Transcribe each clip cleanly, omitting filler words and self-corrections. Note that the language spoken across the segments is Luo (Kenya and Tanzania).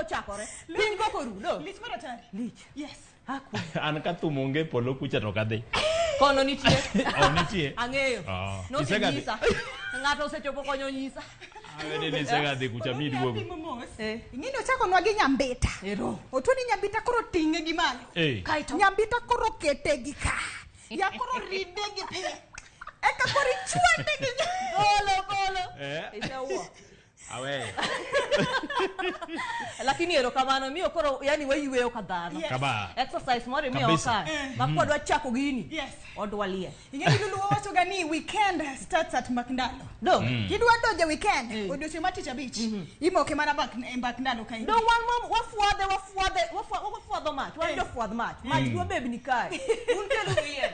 kochakore. Piny koko ru, do. Lich mar atari. Lich. Yes. Akwe. An ka thum onge e polo kucha to ok adhi. Kono nitie. Oh, nitie. Ang'eyo. Oh. Isegadhi? Nosenyisa. Ng'ato osechopo konyo nyisa. Awene ni isegadhi kucha mi iduogo. Apimo mos. Eh. Ing'eni ochakonwa gi nyambita. Ero. Otuo ni nyambita koro ting'e gi malo. Eh. Kaeto. Nyambita koro kete gi ka. Ya koro ride gi piny. Eka koro ichwade gi Golo, golo. Eh. Isewuok. Aweyo. Lakini erokamano miyo koro yani wayueyo ka dhano. Yes. Kaba. Exercise moro imiyo Kabisa. ka. Ma kwadwa chako gini. Yes. Odwa liel. Ing'eni Lulu wawacho ga ni weekend starts at Mbak Ndalo. Do. Kidwa donjo weekend, odiochieng' mar tich abich, imoke mana e mbak ndalo ka in. Do wan ma wafuadhe wafuadhe wafuadho mach. Wan jofuadh mach. Mach dwa bebni kae. Un kelu yien.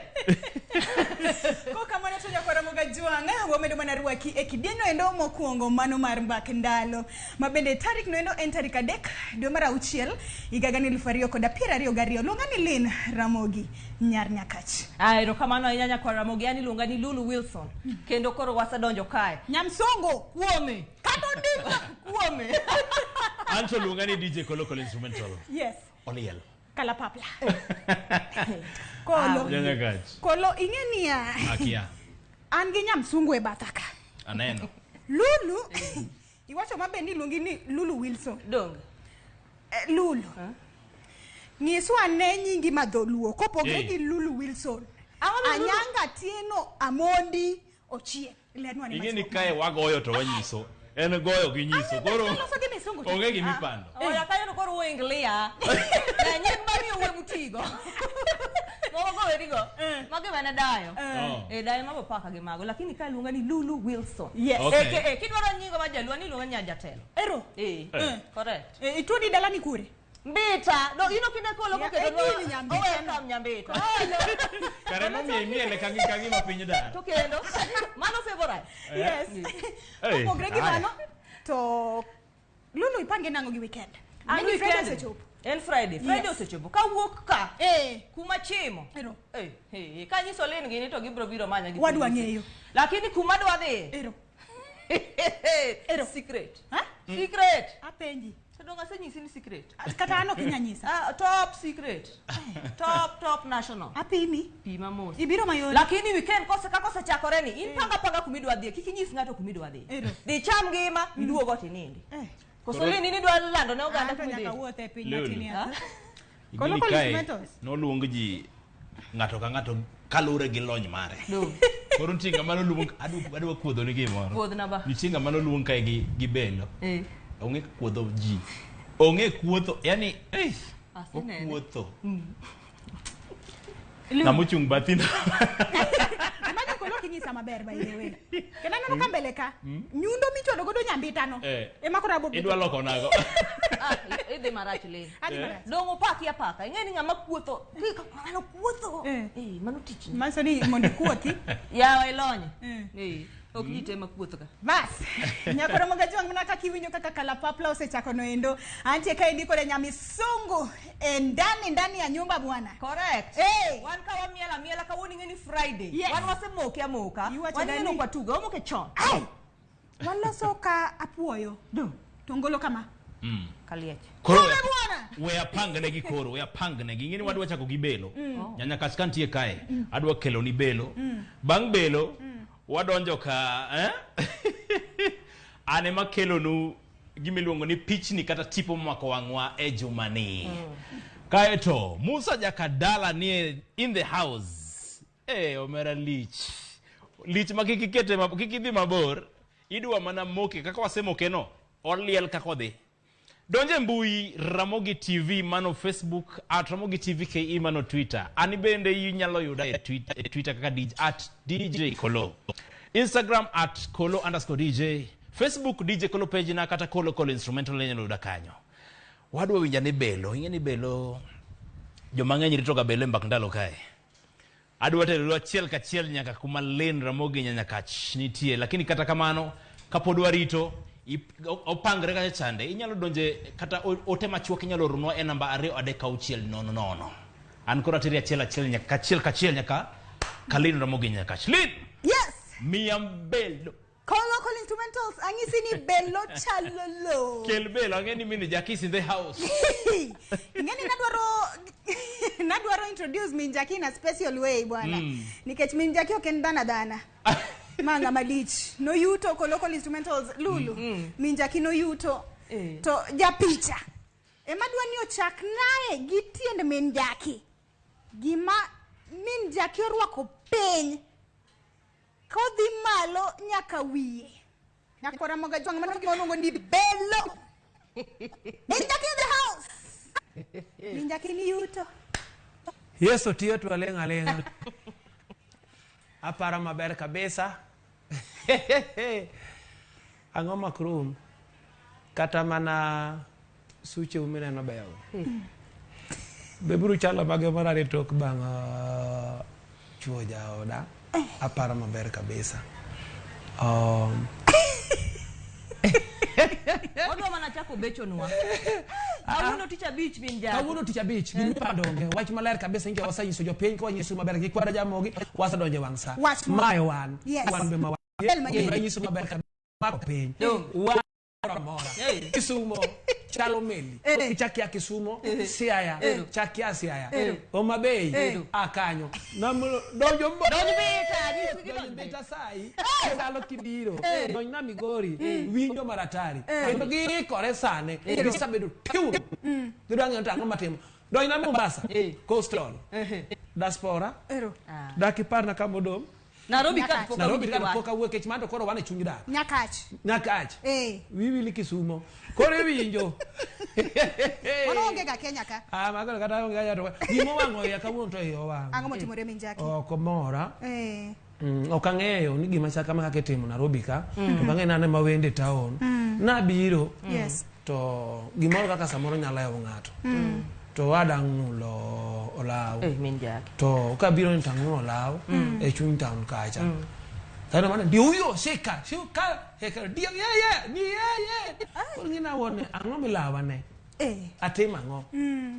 Kokamano to nyakwara Mogajwang', wamedo mana rwaki e kidienyo endo mokwongo mano mar mbak ndalo. Ma bende tarik no endo en tarik 3 dwe mar 6 higa 2022. Luonga ni Lynn Ramogi Nyar Nyakach. Ah, erokamano ahinya nyakwar Ramogi. An iluonga ni Lulu Wilson. Kendo koro wasedonjo kae. Nyamsongo Kuome. kata odinga. Kuome. Anto luonga ni DJ Kolo Kolo Instrumental. Yes, Oliel. kalapapla. Kolo. Nyanyakach. Kolo ing'e niya, Akia. an gi nyamsungu e batha ka. Aneno. Lulu, iwacho maber ni iluongi ni Lulu Wilson. Dong. Lulu. Nyiswa ane nyingi ma dholuo kopogre Eh. gi Lulu Wilson. Ang'o ma Lulu- Anyanga Tieno Amondi Ochieng. Lernwa ane Ing'e ni machuok. kae wagoyo to wanyiso. En goyo gi nyiso. An be Koro aloso gi misungu to. onge gima ipando. Oya kanyo to koro uinglia. Na nying mamiyo wuoyi mutigo. Moko go werigo. Mago ema ne dayo. Oh. Eh, dayo mago paka gi mago. Lakini ka iluonga ni Lulu Wilson. Yes. Okay. AKA kidwaro nyingo ma jaluo ni iluonga ni nyajatelo. Ero. Eh. Eh. Correct. Ituo ni dala ni kure? Mbita. Do ino kinde kolo Ya, koketo eh, gini nyambita Oh, welcome nyambita. Kare momiyo imiele ka gi ka gima piny dar. To kendo mano favorite. Yes. Eh. Kopogre gi Aya. mano to Lulu ipange nang'o gi weekend? An Ing'e ni Friday weekend. osechopo. En Friday. Friday Yes. osechopo. Kawuok ka. Eh. Kuma chimo. Ero. Eh, eh, kanyiso Lynn gini to gibiro biro manya gi Wadwa polise. ng'eyo. Lakini kuma dwa dhiye. Ero. Ero. Secret. Ha? Secret. Apenji. To dong asenyisi ni secret. Kata an ok inya nyisa. Ah, top secret. Top top national. Apimi. Pima mos. Ibiro mayore. Lakini weekend kose ka kosechakore ni in panga panga kumidwa dhiye kik inyis ng'ato kumidwa dhiye. Ero. Dhi cham ngima iduog ot inindi. Eh. Koso Koro- Lynn in idwa lando ne oganda An to nyaka kumidhiye. wuoth e piny Lulu. matin ya. Ing'e Kolo ni Kolo kae Instrumentals. noluong ji ng'ato ka ng'ato kaluwore gi lony mare. Do. Koro nitie ng'ama noluong adwa kuodho ni gimoro. Kuodhna ba. Nitie ng'ama noluong kae gi belo. Eh. Onge kuodho ji. Onge kuotho, yani eh Asenene. okuotho. Ng'ama ochung' bathi no. Imagine kolo ok inyisa maber by the way. Kendo aneno ka mbele ka, nyundo michwado godo nyambita no. Eh. Ema koro abo Idwa loko nago. Ah, idhi marach Lynn. Adhi marach. Dong opaki apaka. Ing'e ni ng'ama kuotho. Kika ng'ano kuotho. Eh. Eh, mano tich. Manyiso ni mondo ikuothi. Yawa ilonye. Eh. Eh. Ok ji te ma kuotho ka. Bas, nyakoro Mogajwang' mana kaka iwinjo kaka kalapapla osechako noendo. Antie kaendi kode nyamisungu e ndani ndani ya nyumba bwana. Correct. Eh. Wan ka wamiel amiela kawuono ing'e ni Friday. Yes. Wan wasemoke amoka. Iwacho Wan gani? ing'e ni ok watuga, wamoke chon. Ai! Waloso ka apuoyo. Do. To ngolo kama. Kaliech. Koro Kole bwana! we apangnegi koro, we apangnegi. Ing'e ni wadwa chako gi belo. Nyanyakach ka nitie kae, adwa kelo ni belo. Bang' belo, wadonjo ka eh? An ema kelonu gima iluongo ni pichni kata tipo momako wang'wa e jumani. Kaeto, Musa Jakadala nie in the house. Eh, omera lich. Lich ma kik ikete kik idhi mabor. Idwa mana moke kaka wasemoke no. Oliel kaka odhi. Donje mbui Ramogi TV mano Facebook, at Ramogi TV KE mano Twitter. An bende inyalo yuda e Twitter, e Twitter kaka DJ, at DJ Kolo. Instagram at Kolo underscore DJ. Facebook DJ Kolo page na kata Kolo Kolo Instrumental inyalo yuda kanyo. Wadwa winja ni belo, ing'e ni belo joma ng'eny rito ga belo e mbak ndalo kae. Adwa tero achiel kachiel nyaka kuma Lynn Ramogi Nyanyakach nitie, lakini kata kamano kapod warito opangre kacha chande inyalo donje kata ote machuok inyalo oronwa e namba 23600. An koro ateri achiel achiel nyaka achiel kachiel nyaka ka Lynn Ramogi Nyanyakach. Lynn! Yes! Miya mbelo. Kolo Kolo Instrumental. instrumentals anyisi ni belo chalo lo. Kel belo, ang'e ni min Jackie is in the house. Ing'eni nadwaro introduce min Jackie in a special way bwana. Nikech min Jackie ok en dhana dhana. Ma ng'ama lich. Noyuto ko local instrumentals Lulu. Min Jackie noyuto. To japicha. Ema dwa ni ochak naye gi tiend min Jackie. Gima min Jackie orwako piny kodhi malo nyaka wiye. Nyaka Ramogi Ajwang' mano gima waluongo ni belo. Min Jackie in the house. Min Jackie ni yuto. Yesu tiyo to aling' aling'a. Aparo maber kabisa. Ang'o makrum? Kata mana suche mineno beyo. Be biro chalo mage marare tok bang' chuo jaoda. Aparo maber kabisa. Wadwa mana chako bechonwa. Kawuono tich abich min Jackie. Kawuono tich abich gima donge wach maler kabisa inke wasenyiso jopiny ka wanyiso maber gi kwara jamogi wasedonjo e wang' sa. Wach mo- Mae wan. Yes. Wan be ma Bel manyien. kendo wanyiso maber kabisa mako piny. Dong. Wan moro amora. Eh. Kisumo chalo meli. Eh. Kichak ia Kisumo, Siaya, chak ia Siaya. Eh. Homa Bay, Eh. a kanyo. Nam donjo Donj Bita, nyisgi Donj donj Bita sai. Ndalo kibiro. Donj na Migori. Winjo maratari. Kendo giikore sane. Gisebedo tuned. Gidwa ng'eyo to ang'o matimo. Donj na Mombasa. Eh. Coastal. Diaspora. Ero. Dak iparna kamodong'. Nairobi ka pok Nairobi awinjo ka wach. pok awuok kech man to koro wan e chuny dak. Nyakach. Nyakach. Eh. Wiwili Kisumo. Koro iwinjo. Mano onge ga Kenya ka. Ah, mago kata onge ga to. Gima owang'o iya kawuono to iya owang'. Ang'o motimore min Jackie? Ok omora. Eh. Ok ang'eyo ni gima chal kama kaka itimo Nairobi ka. To ok ang'eyo nane ma wende town. Nabiro. Yes. To gimoro kaka samoro nyalo hewo ng'ato. To wada ng'ulo olaw. Eh, min Jackie. To kabiro ni tang'ulo olaw e chuny town kacha. Tano mana ndio huyo shika shika shika ndio yeye ni yeye. Koro ng'ina wuone ang'o milawa ne? Eh. Atimo ang'o?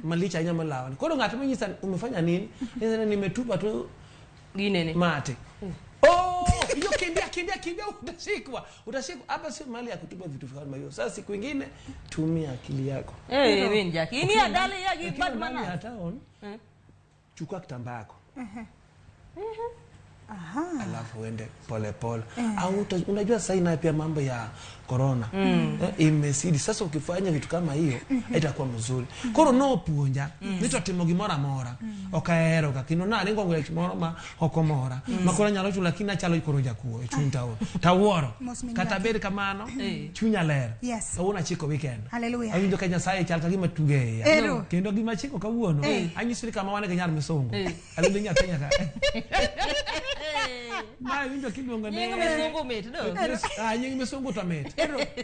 Malich ahinya milawa ne. Koro ng'at monyisa ni umefanya nini? Nisa ni nimetupa tu Ginene. mate. Oh, hiyo kimbia kimbia kimbia utashikwa. Utashikwa hapa sio mahali ya kutupa vitu kama hivyo. Sasa siku ingine tumia akili yako. Eh, min Jackie. Ini adale ya gi Ukiwa bad ndani ya manners. town, chukua kitambaa yako. Alafu uende pole pole. Au unajua sasa ina pia mambo ya corona. Imesidi. Sasa ukifanya vitu kama hiyo haitakuwa mzuri. Koro no puonja ni to timo gimoro amora. Ok ahero ga kendo naringo ng'wech moro ma ok omora. Ma koro anyalo chulo lakini achalo koro jakuo e chuny town. Tawuoro. Mos min Kata Jackie. bed kamano Eh. chunya ler. Yes. Kawuono achiko weekend. Hallelujah. Awinjo ka Nyasaye chal ka gima tuge e iya. Ero. Kendo gima achiko kawuono anyiso ni kama wan gi nyar misungu. Eh. Aluongo nyathi nyaka. Ma iwinjo kiluongo ne Nying misungu mit do. Ah, nying misungu to mit.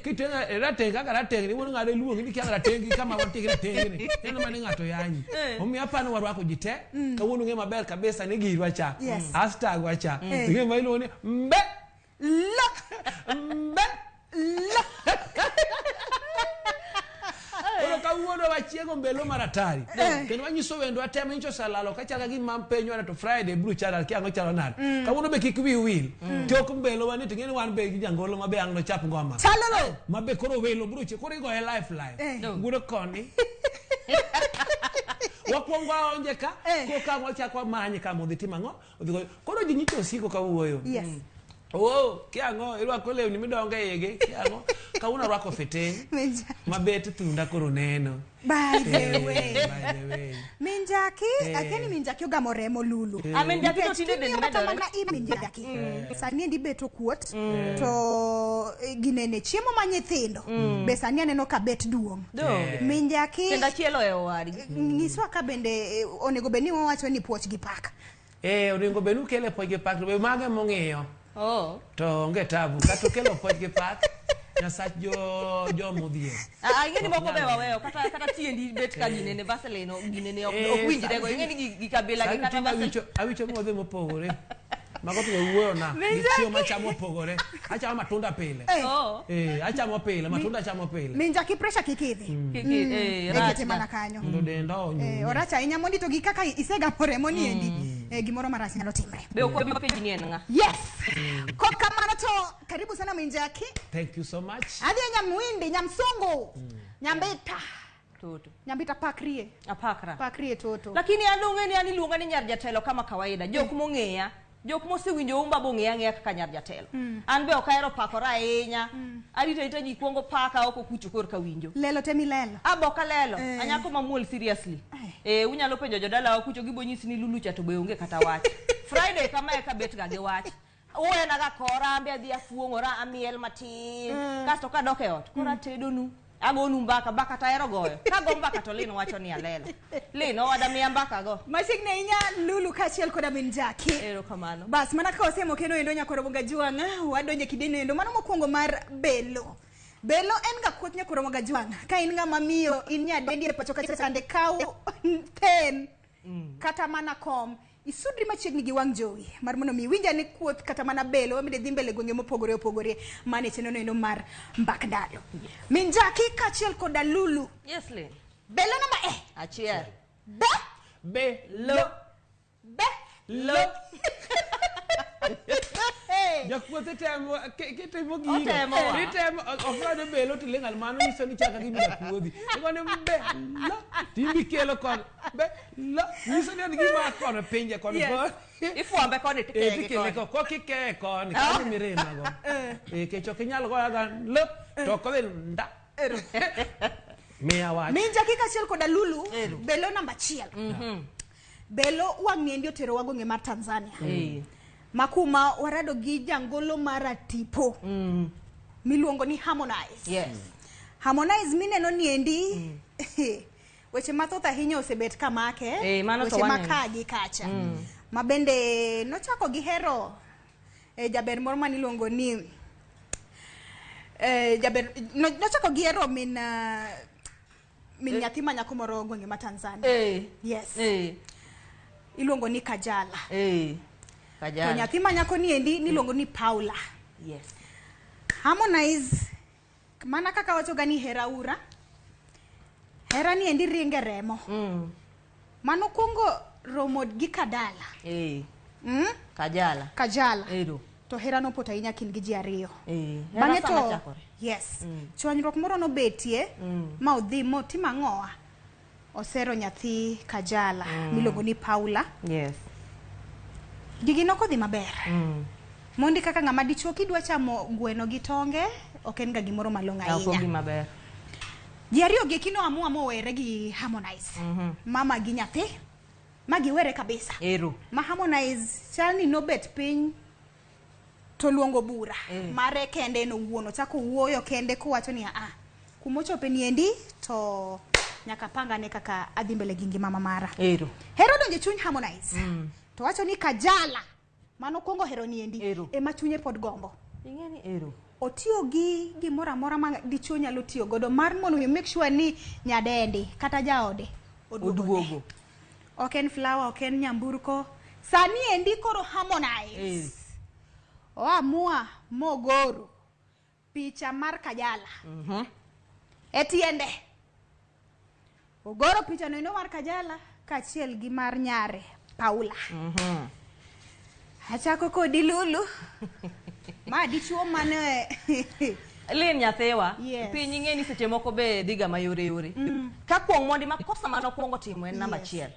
Kiteng'o rateng' kaka rateng' ni wuon ng'ado iluongi ni kia rateng' gi kama wantie gi rateng' ni. Ineno mana ni ng'ato yanyi. Omiyo apani warwako ji te. Kawuono ng'e maber kabisa ni girwa cha. Yes. Hashtag wa cha. Eh. Ing'e ma iluongo ni mbe La. mbe La. Koro kawuono wachiego mbelo maratari. Kendo wanyiso wendwa te manyicho oselalo ka chal ka gima penjwa to Friday biro chalo kia ang'o chalo nade. Kawuono be kik wiyi wil. Tok mbelo wa ni to ing'e ni wan be gi jangolo ma be ang' nochap ngoma. Chalo lo. Ma be koro welo biro chie koro igoye live live. Eh. Gudo koni. Wakwongo waonje ka Eh. koka wachako wamanye kama odhi timo ang'o odhi goyo. Koro ji nyicho osiko kawuoyo. Yes. Oh, kia ang'o irwako lewni midongo e igi kia ang'o kawuono arwako fiteng Min Jackie. mabet thunda koro neno. By the Eh, way. by the way. Min Jackie, Eh. akia ni min Jackie ogamo remo Lulu. Ah, min Jackie to Nikech tinde king'iyo dende kata medore. mana i min Jackie. Sani endi bet okuot to ginene chiemo ma nyithindo be sani aneno ka bet duong'. Donge. Min Jackie Kendo achiel ohewo wadgi. nyiswa ka bende onego bed ni wawacho ni puoch gi pak. Eh, onego bed ni ukele puoch gi pak to be mago emong'iyo. Oh. To onge tabu kata okelo puoch gi pak Nyasach jo jomodhier. Ah, ing'e ni moko be waweyo kata kata tiendi bet ka ginene Vaseline ginene ok Eh, ok winjre go ing'e ni gi kabila gi Sani kata tinde Vaseline. awinjo modhi mopogore. Mago to wuoyo na. Gi chiemo machamo opogore. Achamo matunda pile. Oh. Eh, achamo pile, matunda achamo pile. Min Jackie pressure kik idhi. Kiki eh rach. Ekete mana kanyo. Mondo denda onyume. Orach ahinya mondi to gi kaka isegamo remo ni endi. Gimoro marach nyalo timre. Be ok wabi penji ni en ng'a? Yes. Kokamano to karibu sana Minjaki. Thank you so much. Adhi e Nyamwindi, Nyamsungu, Nyambita. Toto. Nyambita pakrie. Apakra. Pakrie toto. Lakini an ong'e ni an iluonga ni nyar jatelo kama kawaida. Jok mong'eya, jok mosewinjo umba bong'eya ang'eya kaka nyar jatelo. An be ok ahero pakora ahinya. Arito arita ji kuongo paka oko kucho korka winjo. Lelo te milelo. Abo kalelo, Eh. anyako mamuol seriously. Eh. Eh, unyalo penjo jodalawa kucho gibo nyisi ni Lulu cha to be onge kata wach. Friday kama eka bet ga gi wach. Uwena ga kora, ambe adhi afuong'ora, amiel matin. Kasto kadok e ot, koro atedonu. Agonu mbaka, mbaka tahero goyo. Kago mbaka to Lin wacho ni alelo. Lin, owada miya mbaka go. Machiegni ahinya Lulu kaachiel koda min Jaki. Erokamano. Bas mana kaka wasemo kendo endo nyakoro Gajwang', wadonjo e kidieny endo mano mokwongo mar belo. Belo en ga kuoth nyakoro Gajwang'. Ka in ng'ama miyo, in nyadendi e pacho kacha chande, kaw pen kata mana kom. Isudri machiegni gi wang' jowi mar mondo mi iwinj ane kuoth kata mana belo mabende dhi mbele e gwenge mopogore opogore mane chenro no endo mar mbak ndalo. Min Jaki kaachiel koda Lulu. Yes, Lin. Belo namba E. Achiel. B. Be Lo. B. lo. Hey. Jakuoth itemo kitimo gigo. Otemowa. Itemo ofrado belo to ling' mano nyiso ni chaka gima jakuodhi. Igone be lo timbi kelo kon be lo nyiso ni en gima kono pinje kono Yes. koni. Ifwambe koni tikeye Eh, gi tikele koni. ko ko kikeye koni kanyo mirima go. Eh, kech ok inyal goyo ga lo to ok odhi nda. Miya wach. Min Jaki kaachiel koda Lulu. Ero. Belo namba achiel. Belo wang' niendi oterowa gwenge mar Tanzania. Eh. Makuma warado gi jangolo mar atipo miluongo ni Harmonize. Yes. Harmonize mineno niendi weche mathoth ahinya osebet kamake Eh, mano to weche waneno. ma ka gi kacha ma bende nochako gi hero jaber moro maniluongo ni jaber nochako gi hero min min nyathi ma nyako moro gwenge ma Tanzania. Eh. Yes. Eh. Iluongo ni Kajala. Eh. To Kajala. nyathi ma nyako niendi niluongo ni Paula. Yes. Harmonize mana kaka wacho ga ni hera ura. Hera niendi ringe remo. Mano kuongo romo gi Kadala. Eh. Kajala. Kajala. Ero. To hera nopoto ahinya kind gi ji ariyo. Eh. Bang'e Hera sama to chakore. yes. Chwanyruok moro nobetie ma odhi motimo ang'owa. Osero nyathi Kajala miluongo ni Paula. Yes. Gigi nokodhi maber. Mondi kaka ng'ama dichuo kidwa chamo gweno gi tonge, ok en ga gimoro malong'o Ok ahinya. gima ber. Ji ariyo gi eki noamua mowere gi Harmonize. Mama gi nyathi, ma giwere kabisa. Ero. Ma Harmonize chal ni nobet piny to luongo bura mare kende en owuon ochako wuoyo kende kowacho ni a kumochope niendi to nyaka pangane kaka adhi mbele gi ngima ma mara. Ero. Hero donjo e chuny Harmonize. To wacho ni Kajala mano kuongo hero niendi Ero. ema chunye pod gombo. Ing'e ni ero. Otiyo gi gimoro amora ma dichuo nyalo tiyo godo mar mondo mi make sure ni nyadendi kata jaode oduogo. Oduogo. Ok en flower, ok en nyamburko. Sani endi koro Harmonize. Eh. Oamua mogoro picha mar Kajala. E tiende. Ogoro picha no endo mar Kajala kaachiel gi mar nyare Paula. Achako kodi Lulu. Ma dichuo mane Lin nyathiwa, Yes. piny ing'e ni seche moko be dhiga mayore yore. Ka kuong mondi ma kosa mane okwongo timo en namba Yes. achiel.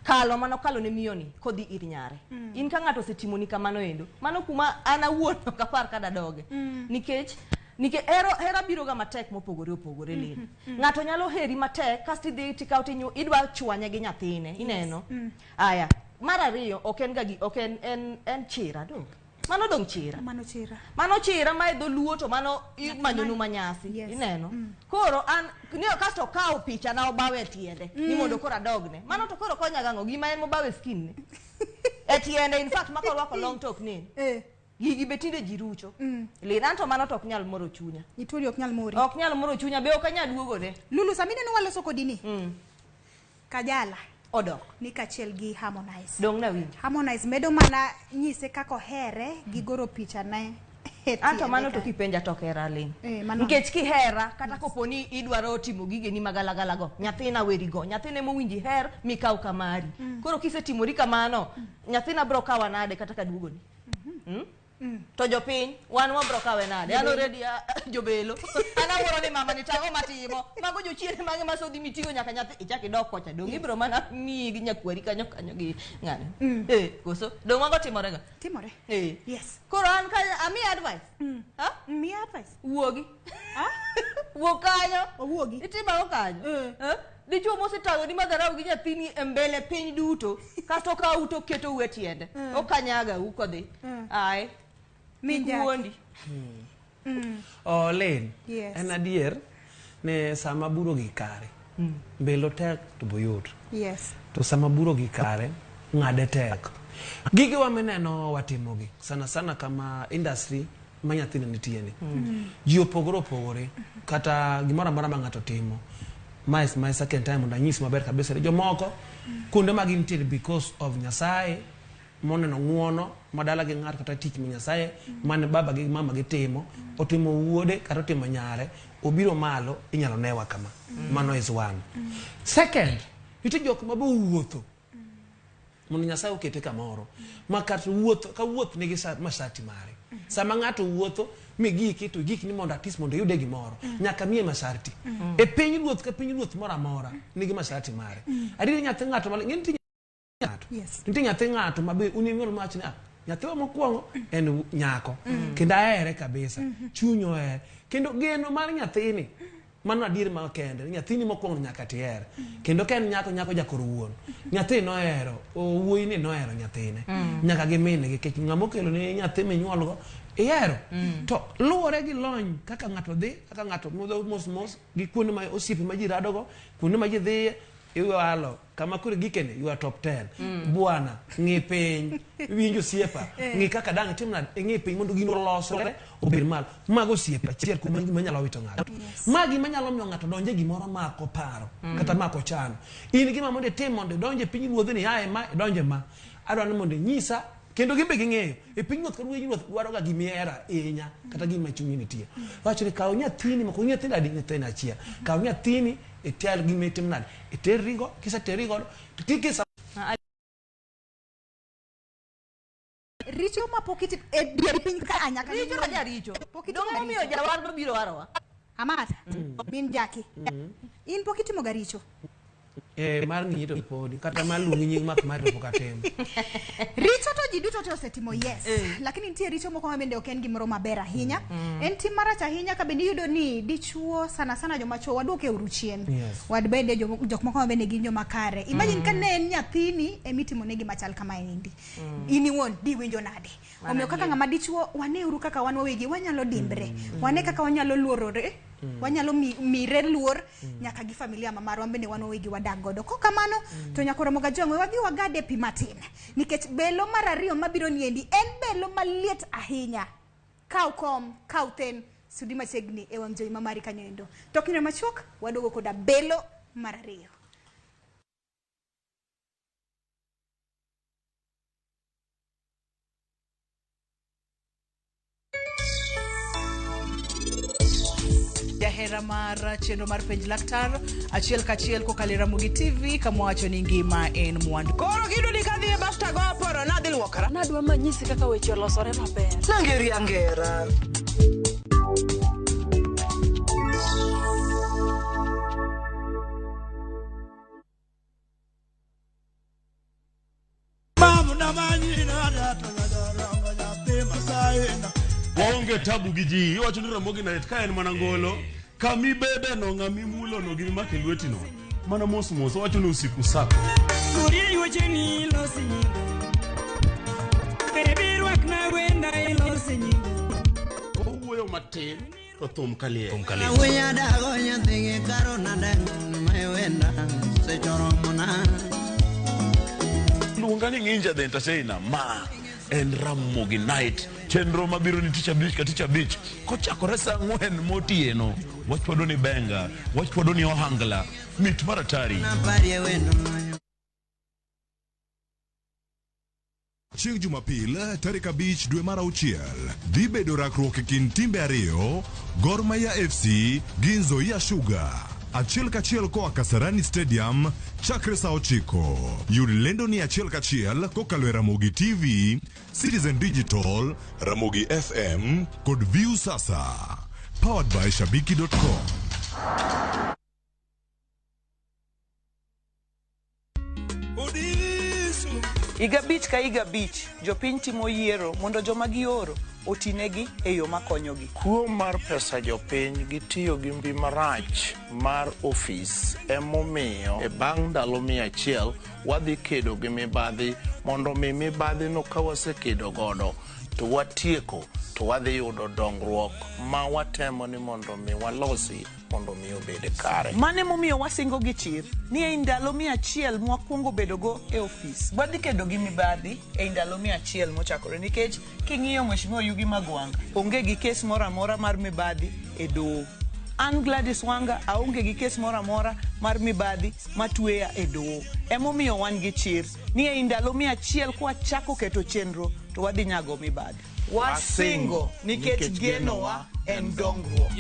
Kalo mano kalo ne miyo ni kodhi ir nyare. In ka ng'ato osetimoni kamano endo, mano kuma an awuon ok apar ka dadoge. Nikech hera biro ga matek mopogore opogore Lin. Ng'ato nyalo heri matek kasto idhi tikawo tinyu idwa chwanye gi nyathine, ineno? Aya, mar ariyo ok en ga gi ok en en chira dong. Mano dong chira. Mano chira. Mano chira ma e dholuo to mano imanyonu manyasi. Yes. Ineno? Koro an ni kasto okawo picha na obawe e tiende ni mondo koro adogne. Mano to koro konya gang'o gima en mobawe e skin ne. E tiende in fact maka orwako long top ni. Gigi be tinde ji rucho. Lin an to mano to ok nyal moro chunya. Ituri ok nyal mori. Ok nyal moro chunya be ok anyal duogone. Lulu sami neno waloso kodi ni. Kajala Odok. ni kaachiel gi Harmonize. Dong' nawinjo. Harmonize medo mana nyise kaka ohere gi goro picha ne E Anto tiende mano to kanyo. kipenja to ok hera Lin. Eh, mano- Nikech kihera kata kopo ni idwaro timo gigeni magalagala go, nyathina weri go, nyathina emowinji her mikaw kamari. Koro kisetimori kamano, nyathina bro kawa nade kata kaduogoni? Mm? To jopiny, wan wabro kawe nade? An already jobelo. An awuoro ni mama ni tang'o matimo. Mago jochiende mage masodhi miting'o nyaka nyathi ichak idok kocha. Dong' ibro mana miyi gi nyakwari kanyo kanyo gi ng'ane. Eh, koso? Dong' mago timore ga? Timore. Eh. Yes. Koro an ka ami advice. Ha? Miya advice. Wuogi. Wuog kanyo. Owuogi. Itimo ang'o kanyo? Eh? Dichuo mosetang'oni madharau gi nyathini e mbele piny duto. Kasto okawu to oketou e tiende. Okanyaga u kodhi. Ae. Min Kik Jackie. wuondi. Oh, Lin, Yes. en adier ni sama buro gi kare mbelo tek to boyot Yes. to sama buro gi kare ng'ade tek gigewa mineno watimogi sana sana kama industry ma nyathino nitie ni ji opogore opogore kata gimoro amora ma ng'ato timo ma is my second time mondo anyis maber kabisa ni jomoko kuonde ma gintiere because of nyasaye moneno ng'uono ma dala gi ng'ato kata tich ma nyasaye mane baba gi mama gi timo otimo wuode kata otimo nyare obiro malo inyalo newa kama mano is one second nitie jok ma be owuotho mondo nyasaye okete kamoro ma kata wuoth ka wuoth nigi masharti mare sama ng'ato wuotho migiki to igik ni mondo atis mondo iyude gimoro nyaka miye masharti e piny ruoth ka piny ruoth moro amora nigi masharti mare adier nyathi ng'ato ma ng'e nitie ng'ato Yes. nitie nyathi ng'ato ma be un inyuol mawach ni ah nyathiwa mokwongo en nyako kendo ahere kabisa chuny ohere kendo geno mar nyathini mano adier ma kende ni nyathini mokwongo nyaka tiher kendo ka en nyako nyako jakor wuon nyathi nohero wuoyi ni nohero nyathine nyaka gi min gi nikech ng'ama okelo ni nyathi minyuolgo ihero to luwore gi lony kaka ng'ato dhi kaka ng'ato mudho mos mos gi kuonde ma osiepe ma ji radogo kuonde ma ji dhiye iwalo kama koro gikene you are top 10 bwana ng'i piny winj osiepa ng'i kaka dang' itim nade ing'i piny mondo gino olosre obed malo mago osiepa achiel kuom gima nyalo wito ng'ato ma gima nyalo miyo ng'ato donje gimoro ma ok oparo kata ma ok ochano in gima mondo itim mondo idonje e piny ruodhni ae ma idonje ma adwa ni mondo inyisa kendo gin be ging'eyo e piny ruoth ka piny ruoth dwaro ga gimihero ahinya kata gima chunyi nitie wacho ni kaw nyathini moko nyathini adi nyathini achiel kaw nyathini iter gima itim nade iterrigo kiseterrigo to kik isa Richo ma pok itimo e dier piny ka nyaka Richo ka jaricho. Pok itimo Dong' momiyo richo. jawar nobiro warowa. Amata. Min Jackie. In pok itimo ga richo. mar ng'iyi to podi kata mar luongi nying mak mari to pok atimo Richo to ji duto te osetimo yes. Lakini nitie richo moko ma bende ok en gimoro maber ahinya. En tim marach ahinya ka bende iyudo ni dichuo sana sana joma chuo waduoke uru chien. Yes. Wad bende jok moko ma bende gin joma kare. Imagine ka ne en nyathini emitimo ne gima chal kama endi. In iwuon diwinjo nade? Omiyo kaka ng'ama dichuo waneuru kaka wan wawegi wanyalo dimbre. Wane kaka wanyalo luorore. Wanyalo mire luor nyaka gi familia ma marwa bende wan wawegi wadak godo. Kok kamano to nyaka Ramogi Ajwang' we wadhi wagade pi matin. Nikech belo mar ariyo mabiro niendi en belo maliet ahinya. Kaw kom, kaw then, sudi machiegni e wang' jowi ma mari kanyo endo. Tok kinde machuok waduogo koda belo mar ariyo. Jahera mar chenro mar penj laktar achiel kachiel kokalo e Ramogi TV kama wacho ni ngima en mwandu. Koro giyudo ni kadhi e baf tago aporo nadhi luokora. Nadwa manyisi kaka weche olosore maber. Nangeri angera. Waonge tabu gi ji iwacho ni Ramogi night ka en mana ngolo kamibede no ng'amimulo no gimimako e lweti no mana mos mos owacho ni usiku sako Kurie wecheni ilosi nyinga. Baby rwakna wenda ilosi nyinga. owuoyo matin to thum kaliel Thum kaliel. Awuoya dago nyathigi karo nade mewenda sechoromona luonga ni Nginja the entertainer ma en Ramogi night chenro mabiro ni tich abich ka tich abich kochakore saa ang'wen motieno wachwado ni benga wachwado ni ohangla mit mar atari naparie wendo noyo. Chieng' Jumapil tarik 5 dwe mar 6 dhi bedo rakruok e kind timbe ariyo, Gor Mahia FC gi Nzoia Sugar. Achiel kachiel koa Kasarani Stadium chakre sa 9. Yud lendo ni achiel kachiel kokalo e Ramogi TV, Citizen Digital, Ramogi FM kod Viusasa. Powered by Shabiki.com. Higa 5 ka higa 5, jopiny timo yiero mondo joma gioro otinegi e yo makonyogi. Kuo mar pesa jopiny gi tiyo gi mbi marach mar ofis emomiyo e bang' ndalo 100 wadhi kedo gi mibadhi mondo mi mibadhi no ka wasekedo godo to watieko to wadhi yudo dongruok ma watemo ni mondo mi walosi mondo mi obed kare. Mano emomiyo wasingo gi chir ni ei ndalo 100 mwakwongo bedogo e ofis, wadhi kedo gi mibadhi ei ndalo 100 mochakore nikech king'iyo Mheshimiwa Yugi Magwang' onge gi kes moro amora mar mibadhi e doho. An Gladys Wanga aonge gi kes moro amora mar mibadhi matweya e doho. Emomiyo wan gi chir ni ei ndalo 100 kwachako keto chenro to wadhi nyago mibadhi. Wasingo nikech genowa en dongruok.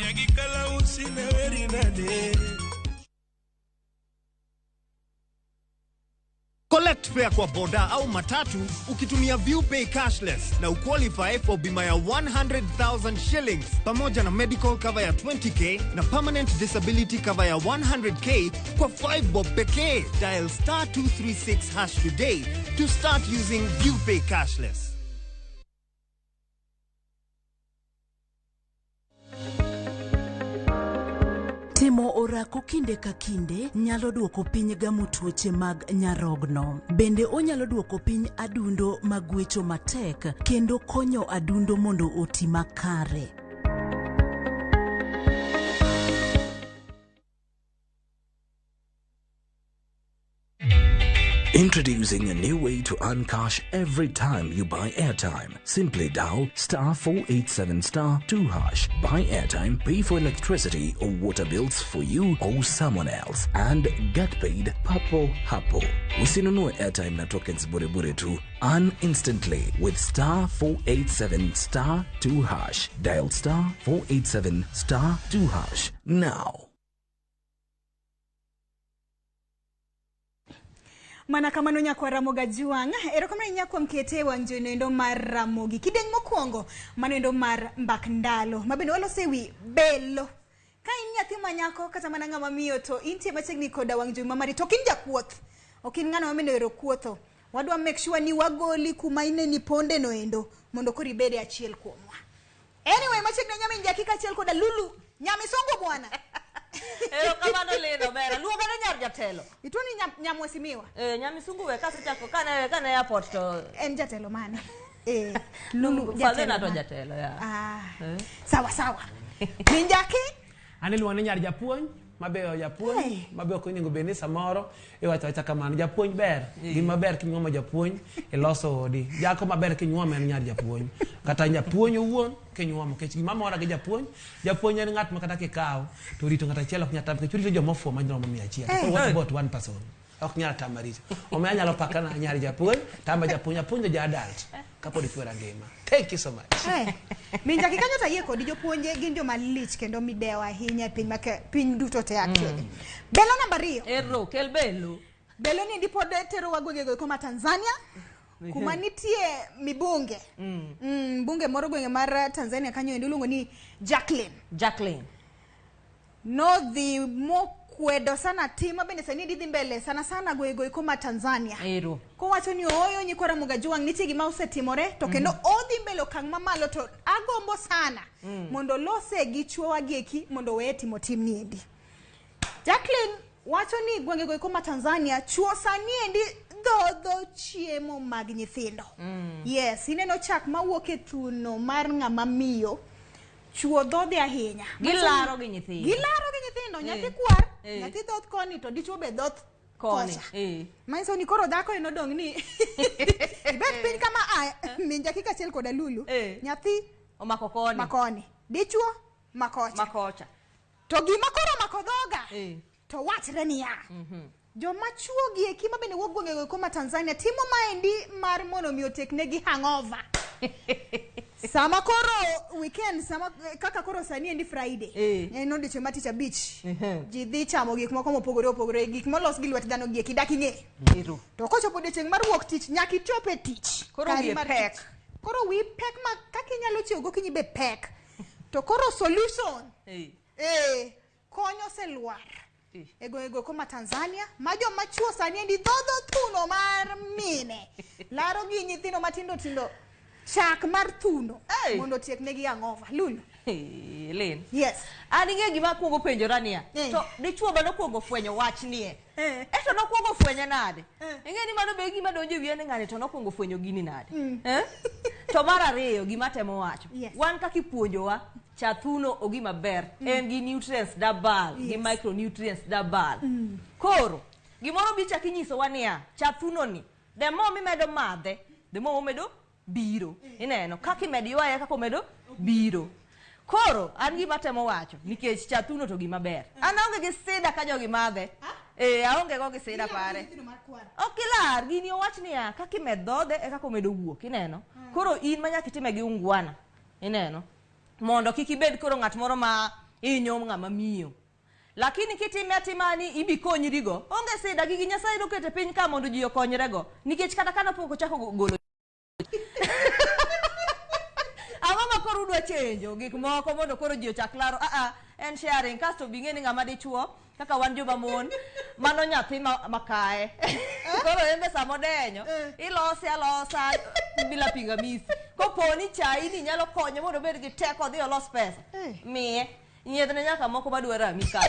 Collect fare kwa boda au matatu ukitumia ViewPay cashless na uqualify for bima ya 100,000 shillings pamoja na medical cover ya 20k na permanent disability cover ya 100k kwa 5 bob pekee. Dial star 236 hash today to start using ViewPay cashless. Timo orako kinde ka kinde nyalo duoko piny gamo tuoche mag nyarogno. Bende onyalo duoko piny adundo magwecho matek kendo konyo adundo mondo oti makare. Introducing a new way to earn cash every time you buy airtime. Simply dial star 487 star 2 hash. Buy airtime, pay for electricity or water bills for you or someone else, and get paid papo hapo. Usinunue airtime na tokens bure bure tu. Earn instantly with star 487 star 2 hash. Dial star 487 star 2 hash now. Mana kamano nyakwa Ramogi Ajwang', erokamano ahinya kuom kete e wang' jowi noendo mar Ramogi. Kidieny mokwongo mano endo mar mbak ndalo, ma bende waloso ewi belo. Ka in nyathi ma nyako kata mana ng'ama miyo to intie machiegni koda wang' jowi mamari, to ok in jakuoth, ok in ng'ano ma bende ohero kuotho. Wadwa make sure ni wagoli kuma ineni ponde noendo mondo koro ibede achiel kuomwa. Anyway, machiegni nyamin Jackie kaachiel koda Lulu Nyamisongo bwana. Erokamano Lino bera. Luonga ni nyar jatelo. Ituo ni nyamwesimiwa. Nyamisungu we kasechako kane airport to en jatelo mane? Lulu jatelo. Jatelo to jatelo ya. Sawa sawa. Min Jackie? Ane luonga ni nyar japuonj. Mabeyo japuonj, mabeyo ok onego bed ni samoro iwacho awacha kamano. Japuonj ber, gima ber kinyuomo japuonj iloso odi. Jako maber kinyuomo en nyar japuonj. Kata japuonj owuon kinyuomo, nikech gima mora gi japuonj, japuonj en ng'at ma kata kikawo to rito ng'at achiel ok nyal tamo, nikech orito joma ofuwo maromo 100. Koro what about one person? Ok nyal tama rito. Omiyo anyalo pakana nyar japuonj, tamba japuonj, apuonjo ja adult kapod ikwera ngima. Thank you so much. Min Jackie kanyo to ayie kodi, jopuonje gin joma lich kendo midewo ahinya e piny piny duto te actually. Belo namba 2. Ero, kel belo. Belo ni endi pod terowa gwengego eko ma Tanzania, kuma nitie mibunge. Mbunge moro gwenge mar Tanzania kanyo endi iluongo ni Jacqueline. Jacqueline. Nodhi mokwedo sana tim mabende sani dhi mbele sana sana gwengego eko ma Tanzania. Ero. Kowacho ni ooyo nyikwa Ramogi Ajwang' nitie gima osetimore to kendo odhi mbele okang' mamalo to agombo sana mondo lose gi chuowa gi eki mondo weye timo timni endi. Jacqueline wacho ni gwengego eko ma Tanzania chuo sani endi dhodho chiemo mag nyithindo. Yes, ineno chak mawuok e thuno mar ng'ama miyo chuo dhodhe ahinya. Gilaro gi nyithindo. Gilaro gi nyithindo, nyathi kwar, nyathi dhoth koni to dichuo be dhoth Koni. Manyiso ni koro dhako en odong' ni ibet piny kama min Jackie kaachiel koda Lulu, nyathi omako koni. Makoni. Dichuo makocha. Makocha. To gima koro omako dhoga to wachre niya. Joma chuo gi eki ma bende wuok gwengego eko ma Tanzania timo maendi mar mondo mi otieknegi hangover. Sama koro weekend, sama kaka koro sani endi Friday. En odiochieng' mar tich abich. Ji dhi chamo gik moko mopogore opogore, gik molos gi lwet dhano gi eki dak ing'e. To kochopo odiochieng' mar wuok tich, nyaka ichop e tich. Koro Kari wiye mar pek. tich. Koro wiyi pek ma kaka inyalo chiew gokinyi be pek. To koro solution. Kony oselwar. E gwengego eko ma Tanzania, ma joma chuo sani endi dhodho thuno mar mine. Laro gi nyithindo matindo tindo chak mar thuno mondo otieknegi hangover. Lulu. Lin. Yes. An ing'e gima akwongo penjora niya. To dichuo ma nokwongo fwenyo wach nie. Eto nokwongo fwenye nade? Ing'e ni mano be gima donjo e wiya ni ng'ani to nokwongo fwenyo gini nade? To mar ariyo gima temo wacho. Wan kaka ipuonjowa cha thuno ogima ber. En gi nutrients dabal, gi micronutrients dabal. Koro gimoro bi chak inyisowa niya, cha thuno ni, the more mimedo madhe, the more omedo biro. Ineno, kaka imedo ywaye kaka omedo biro. Koro an gima temo wacho nikech cha thuno to gima ber. An aonge gi sida ka jogi madhe. Aonge go gi sida pare. Ok ilar, gini owach niya, kaka imed dhodhe e kaka omedo wuok, ineno. Koro in ma nyaka itime gi ungwana, ineno. Mondo kik ibed koro ng'at moro ma hinyo ng'ama miyo. Lakini kitime atima ni ibi konyrigo, onge sida, gigi Nyasaye noketo e piny ka mondo ji okonyrego. Nikech kata ka nopok ochako golo Ang'o ma koro udwa chenjo gik moko mondo koro ji ochak laro? En sharing, kasto bi ng'e ni ng'ama dichuo kaka wan joma mon, mano nyathi makae. Koro en be sama odenyo, ilose alosa bila pingamizi. Kopo ni chai ni nyalo konye mondo obed gi teko odhi olos pesa, miye. Nyiedhne nyaka moko madwa rami ka.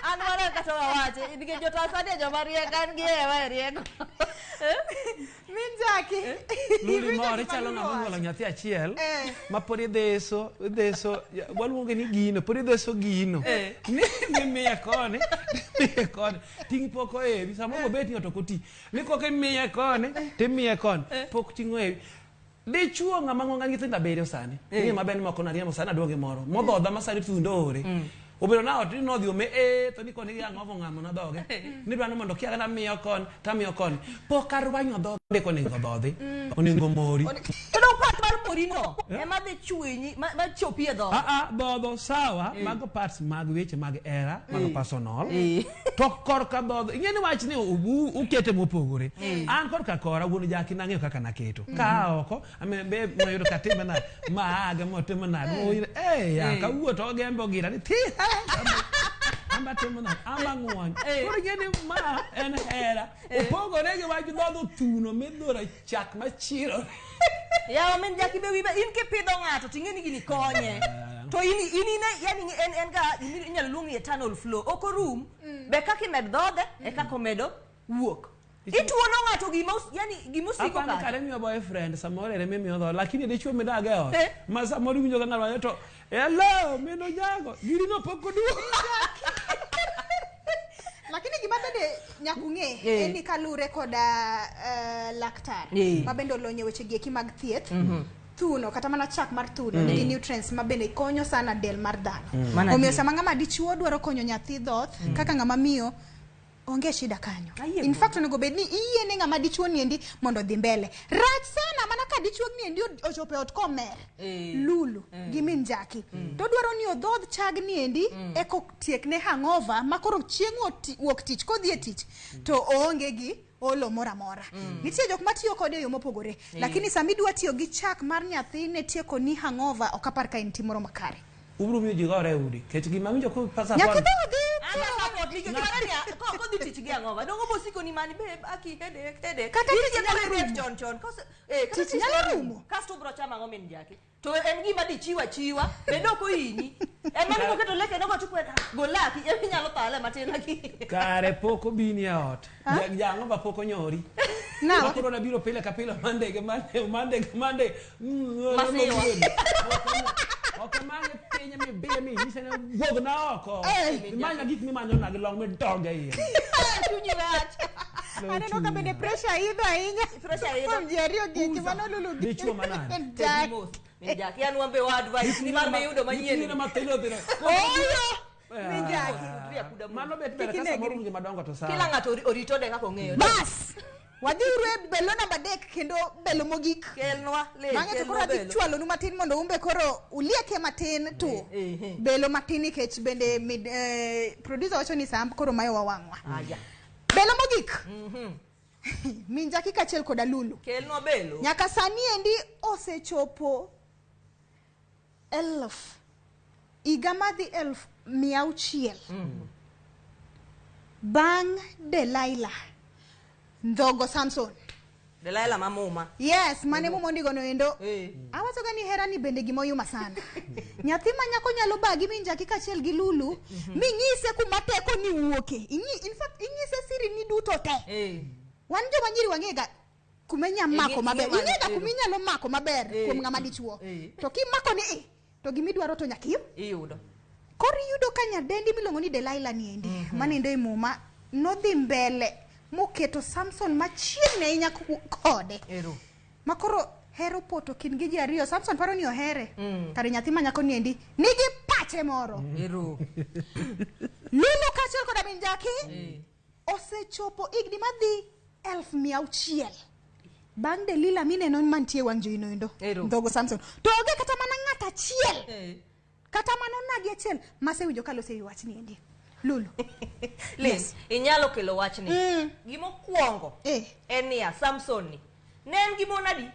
An mana kata wawache, nikech jo Tanzania joma riek, an gi ewa e rieko. Min Jackie. Luli moro ichalo ng'ama onyuolo nyathi achiel ma pod idheso, waluonge ni gino, pod idheso gino. Ni miye koni, miye koni. Ting' pok oewi, samoro obet ni ot ok oti. Ni koka imiye koni, timiye koni. Pok ting' oewi. Dichuo ng'ama ng'onga nyithindo abiriyo sani. Ing'e maber ni moko nariembo sani aduogo gi moro. Modhodha ma sani thundo ore. Obedo na ot ni nodhi ome to ni koni gi ang'ovo ng'amo na dhoge. Ni dwaro mondo kia kana miyo koni, tamiyo koni. Pok arwanyo dhoge ndiko onego dhodhi. Onego mori. To dong part mar mori no ema dhi chwinyi ma chopi e dhoge. Dhodho sawa, mago parts mag weche mag era, mago personal. To korka dhodho, ing'e ni wach ni ukete mopogore. An korka kora wuon Jaki nang'eyo kaka naketo. Ka oko, be mayudo katime nade, ma aga motimo nade. Ya, kawuo to ogembe ogira ni thi. Amba timo nade, amba ng'uony. Koro ing'e ni ma en hera. Opogore gi wach dhodho thuno midhuro chak machiro. Yawa min Jaki be wibe, in kipidho ng'ato to ing'e ni gini konye. To in ine, yani en ga inyalo luong ni eternal flow. Ok orum. Be kaka imed dhodhe, e kaka omedo wuok. Ituono ng'ato gima yani gima osiko Apani kanyo. kare miyo boyfriend samoro ere mimiyo dho, lakini dichuo midage e ot. Ma samoro iwinjo ka ng'ato wacho to hello min Onyango, gini no pok oduogo. Lakini gima bende nyaka ung'e en ni kaluwore koda laktar ma bende olony e weche gi eki mag thieth, thuno kata mana chak mar thuno nigi nutrients ma bende konyo sana del mar dhano. Omiyo sama ng'ama dichuo dwaro konyo nyathi dhoth kaka ng'ama miyo, onge shida kanyo. In fact onego bed ni iyiene ng'ama dichuo niendi mondo odhi mbele. Rach sana mana ka dichuo niendi ochopo e ot komer. Lulu gi min Jaki. To dwaro ni odhodh chag niendi eko tiekne hangover ma koro chieng' wuok tich kodhi e tich to oonge gi olo moro amora. Nitie jok matiyo kode e yo mopogore. Lakini sama idwa tiyo gi chak mar nyathi ne tieko ni hangover ok apar ka en tim moro makare. Ubiro miyo ji gore e udi. Ket gima winjo ko pasa Nyathi kwan. dhodhi. Ana support nikech mano niya, kodhi tich gi ang'owa, dongo bosiko ni mani babe, aki headache, headache. Kata In tich tieko nyalo headache rumo. chon chon. Kose, kata Tich tich nyalo nyalo rumo. rumo. Kasto ubiro chamo ang'o min Jaki? To en gima dichiwa chiwa, bende ok ohinyi. En mano moketo leke nogo to kweda, golaki, em inyalo thale matin laki. Kare pok obini e ot. Jang'o ba pok onyori. Nawa. Koro nabiro pile ka pile Monday ga Monday, Monday ga Monday. Masiwa. Ok amanyo piny mibiye minyise ni wuog na oko. Imanya gik mimanyo na gi long midonge iye. Chunyi rach. Aneno ka bende pressure idho ahinya. Pressure idho. Kuom ji ariyo gi eki, mano Lulu gi Dichuo manade. Jack. Min Jaki, an wan be wa advice ni mar miyudo manyien. Nyithindo mathindo thindo. Oyo! Min Jaki. dhi akuda Mano bet ber Kik ka samoro inegri. un gi madongo to sawa. Kila ng'ato oritode kaka ong'eyo. Bas! Wadhiuru e belo namba 3 kendo belo mogik. Kelnwa le. Bang'e to kelnwa koro adhi belo. chwalonu matin mondo umbe koro ulieke matin to belo matin nikech bende mid, producer wacho ni saa koro mayowa wang'wa. Aya. Belo mogik. Minjaki kaachiel koda Lulu. Kelnwa belo. Nyaka sani endi osechopo 1000 higa madhi 600,000 bang' Delilah ndhogo Samson. Delilah ma muma. Yes, mane muma ondigo no endo. Awacho ga ni hera ni bende gima oyuma sana. Nyathi ma nyako nyalo bagi Minjaki kaachiel gi Lulu minyise kuma teko ni wuoke. In fact inyise siri ni duto te. Wan joma nyiri wang'ega kuma inya mako maber. Ing'ega kuma inyalo mako maber kuom ng'ama dichuo. To kimako ni i to gimidwaro to nyaka iyudo. Koro iyudo ka nyadendi miluongo ni Delilah ni endi manindo e muma nodhi mbele moketo Samson machiegni ahinya kode. Ma koro hero poto kind gi ji ariyo. Samson paro ni ohere. Kare nyathi ma nyako ni endi nigi pache moro. Lulu kaachiel koda Minjaki osechopo higni madhi 600,000 bang' Delila mineno mantie e wang' jowi no endo ndhogo Samson to onge kata mana ng'at achiel kata mana onagi achiel masewinjo kalose ewi wachni endi Lulu. Lin, inyalo kelo wachni. Gimokwongo en niya, Samson ni ne en gi mon adi?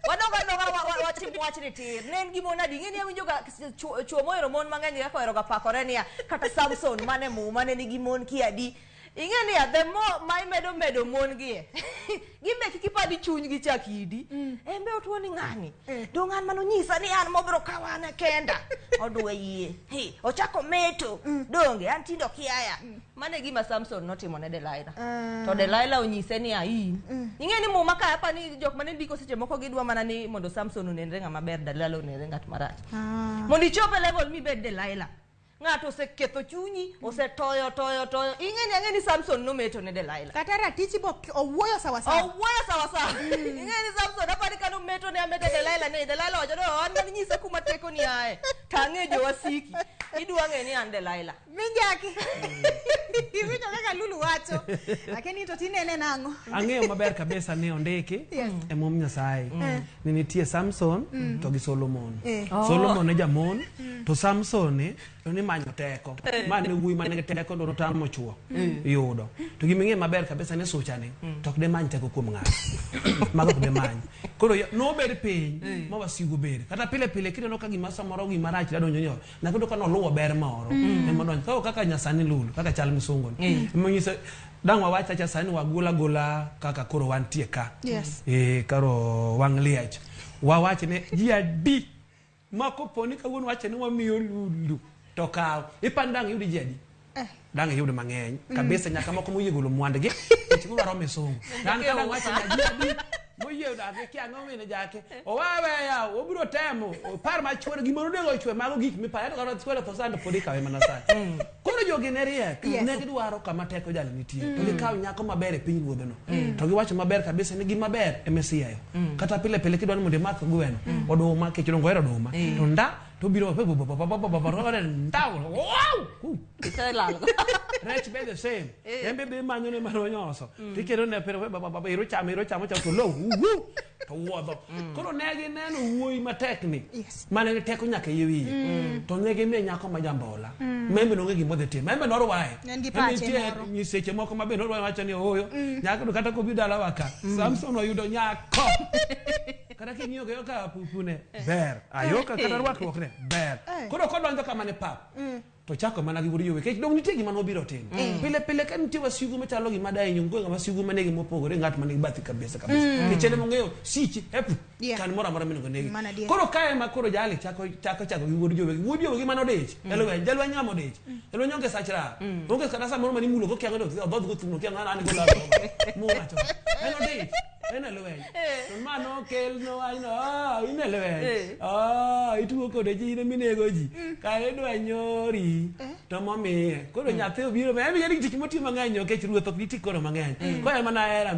Wadongo adonga wachim wachni tir. Ne en gi mon adi? Ing'e ni awinjo ga chuo mohero mon mang'eny kaka ohero ga pakore niya, kata Samson mane muma ne nigi mon ki adi. Ing'e niya, the more ma imedo medo mon gie, gimbe kik ipandi chunygi chak idi. En be otuo ni ng'ani. Dong' an manonyisa ni an mobiro kawa an kenda. Odwa yie. Hi, ochako meto. Donge an tindo kiaya. Mano e gima Samson notimo ne Delilah. To Delilah onyise ni in. Ing'e ni muma ka apa ni jok mane ndiko seche moko gidwa mana ni mondo Samson onenre ng'ama ber, Delilah onenre ng'at marach. Mondo ichop e level mibed Delilah. Ng'ato oseketho chunyi, osetoyo toyo toyo. Ing'e ni ang'e ni Samson nometo ne Delilah. Kata ratichi bo owuoyo sawa sawa. Owuoyo sawa sawa. Ing'e ni Samson apani kano meto ne ameta Delilah ne Delilah wacho ni an mane nyisa kuma teko ni ae. Tang'e jowasiki. Idwa ng'e ni an Delilah. Minjaki. Iwinjo kaka Lulu wacho. Lakini to tinene nang'o? Ang'eyo maber kabisa ni ondiki Yes. e mum Nyasaye ni nitie Samson to gi Solomon. Oh. Solomon ne jamon to Samson ni to ni manyo teko. Ma ne wuoyi manigi teko to notamo chuo yudo. To gima ing'eyo maber kabisa ni suchani to ok demany teko kuom ng'ato. Mago ok demany. Koro nobed piny ma wasigu bed. Kata pile pile kineno ka gima samoro gima rach dadonjo ni ot. Nyaka iyudo ka noluwo ber moro. Ema odonjo. Koro kaka nyasani Lulu, kaka chal misungo ni. Ema onyiso dang' wawach acha sani wagola gola kaka koro wantie ka. Yes. Koro wang' liech. Wawach ni ji adi ma kopo ni kawuono wacho ni wamiyo Lulu to kaw. Ipani dang' iyud ji adi? Dang' iyud mang'eny kabisa nyaka moko moyie golo mwandgi nikech gidwaro misungu. Dang' ka dang' wacho ni ji adi moyie dak kia ang'o mine jake. Owaweya obiro temo opar machuore gimoro onego ochwe mago gik miparo to kata chwere to sand pod ikawe mana sani. Koro jogi ne riek ne gidwaro kama teko jali nitie to gikawo nyako maber e piny ruodhno to giwacho maber kabisa ni gima ber ema isiayo. Kata pile pile kidwaro ni mondo imak gweno oduma kech dongo ohero oduma to nda to biro nda wow rech be the same en be imanyo ne mano nyoso tiketo ne pero iro chamo iro chamo chamo to low wu to wuodho. Koro ne gineno wuoyi matek ni mane gi teko nyaka e wiye to ne gimiye nyako ma jambola membe nonge gima odhi timo embe norwaye. Ne en gi pache moro. Nyiseche moko ma be norwaye wacho ni ooyo nyako to kata kobi dalawa ka Samson oyudo nyako kata king'iyo go ka pupune ber ayoka kata rwakruokne ber. Koro kodonjo kama ne pap to chako mana gi wuod yowe kech dong nitie gima nobiro timo. Pile pile ka nitie wasigu machalo gima dainyo onge ng'ama sigu manigi mopogore ng'at manigi bathi kabisa kabisa. Kech en emong'eyo sich hep kan moro amora monego negi. Mana adier. Koro kae ma koro jali chako chako chako gi wuod jowe. Wuod jowe gi mano odich. Jalweny jalweny ng'ama odich. Jalweny onge sach raha. Onge kata samoro manimulo go kiang'o to odhodh go thum kiang'o an go laro. Mowacho. En odich. En e lweny. To mano okelno wachno, ah, in e lweny. Ah, itugo kode ji in eminego ji. Kare idwa nyori to momiye. Koro nyathi obiro, en be tich motiyo mang'eny nikech ruoth ok diti koro mang'eny. Koro en mana hera.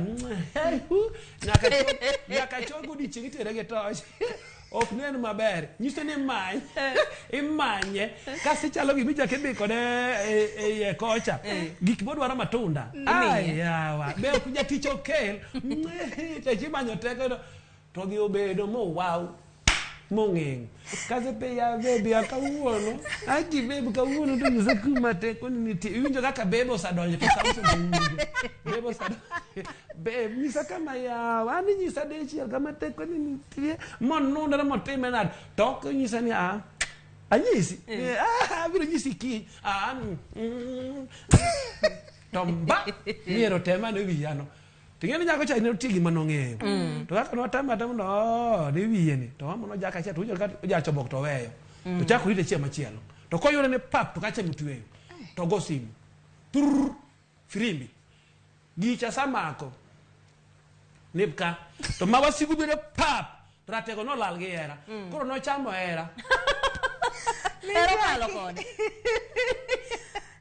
Nyaka chop godiochieng' itere gi toch. Ok nen maber. Nyiso ni many. Imanye. Kasi chalo gima ichako idhi kode e iye kocha. Gik modwaro matunda. Imiye. Ayawa. Be ok jatich okel. To imanyo teko to dhi obedo mowaw. Mong'eng. Kasi piya bebi kawuono. Aji bebi kawuono to nyisa kuma teko ni nitie. Iwinjo kaka bebe osedonjo to Samson owinjo. Bebe osedonjo. Babe, nyisa kama yawa. An inyisa dichiel kama teko ni nitie. Monundre motime nade. To ok onyisa ni a anyisi. Abiro nyisi kiny. To mba miero tema ne wiyano. Ting'e ni nyako cha ne nitie gima nong'eyo. To kaka notemo atema no ne wiye ni. To wamo nojaka achiel to winjo ka ojacho bok to weyo. To chako rite chieng' machielo. To koyude ni pap to kacha motweyo. To go simu. Turr firimbi. Gicha samako. Nipka. To ma wasigu bedo pap. To ratego nolal gi hera. Koro nochamo hera. Hera okalo kode.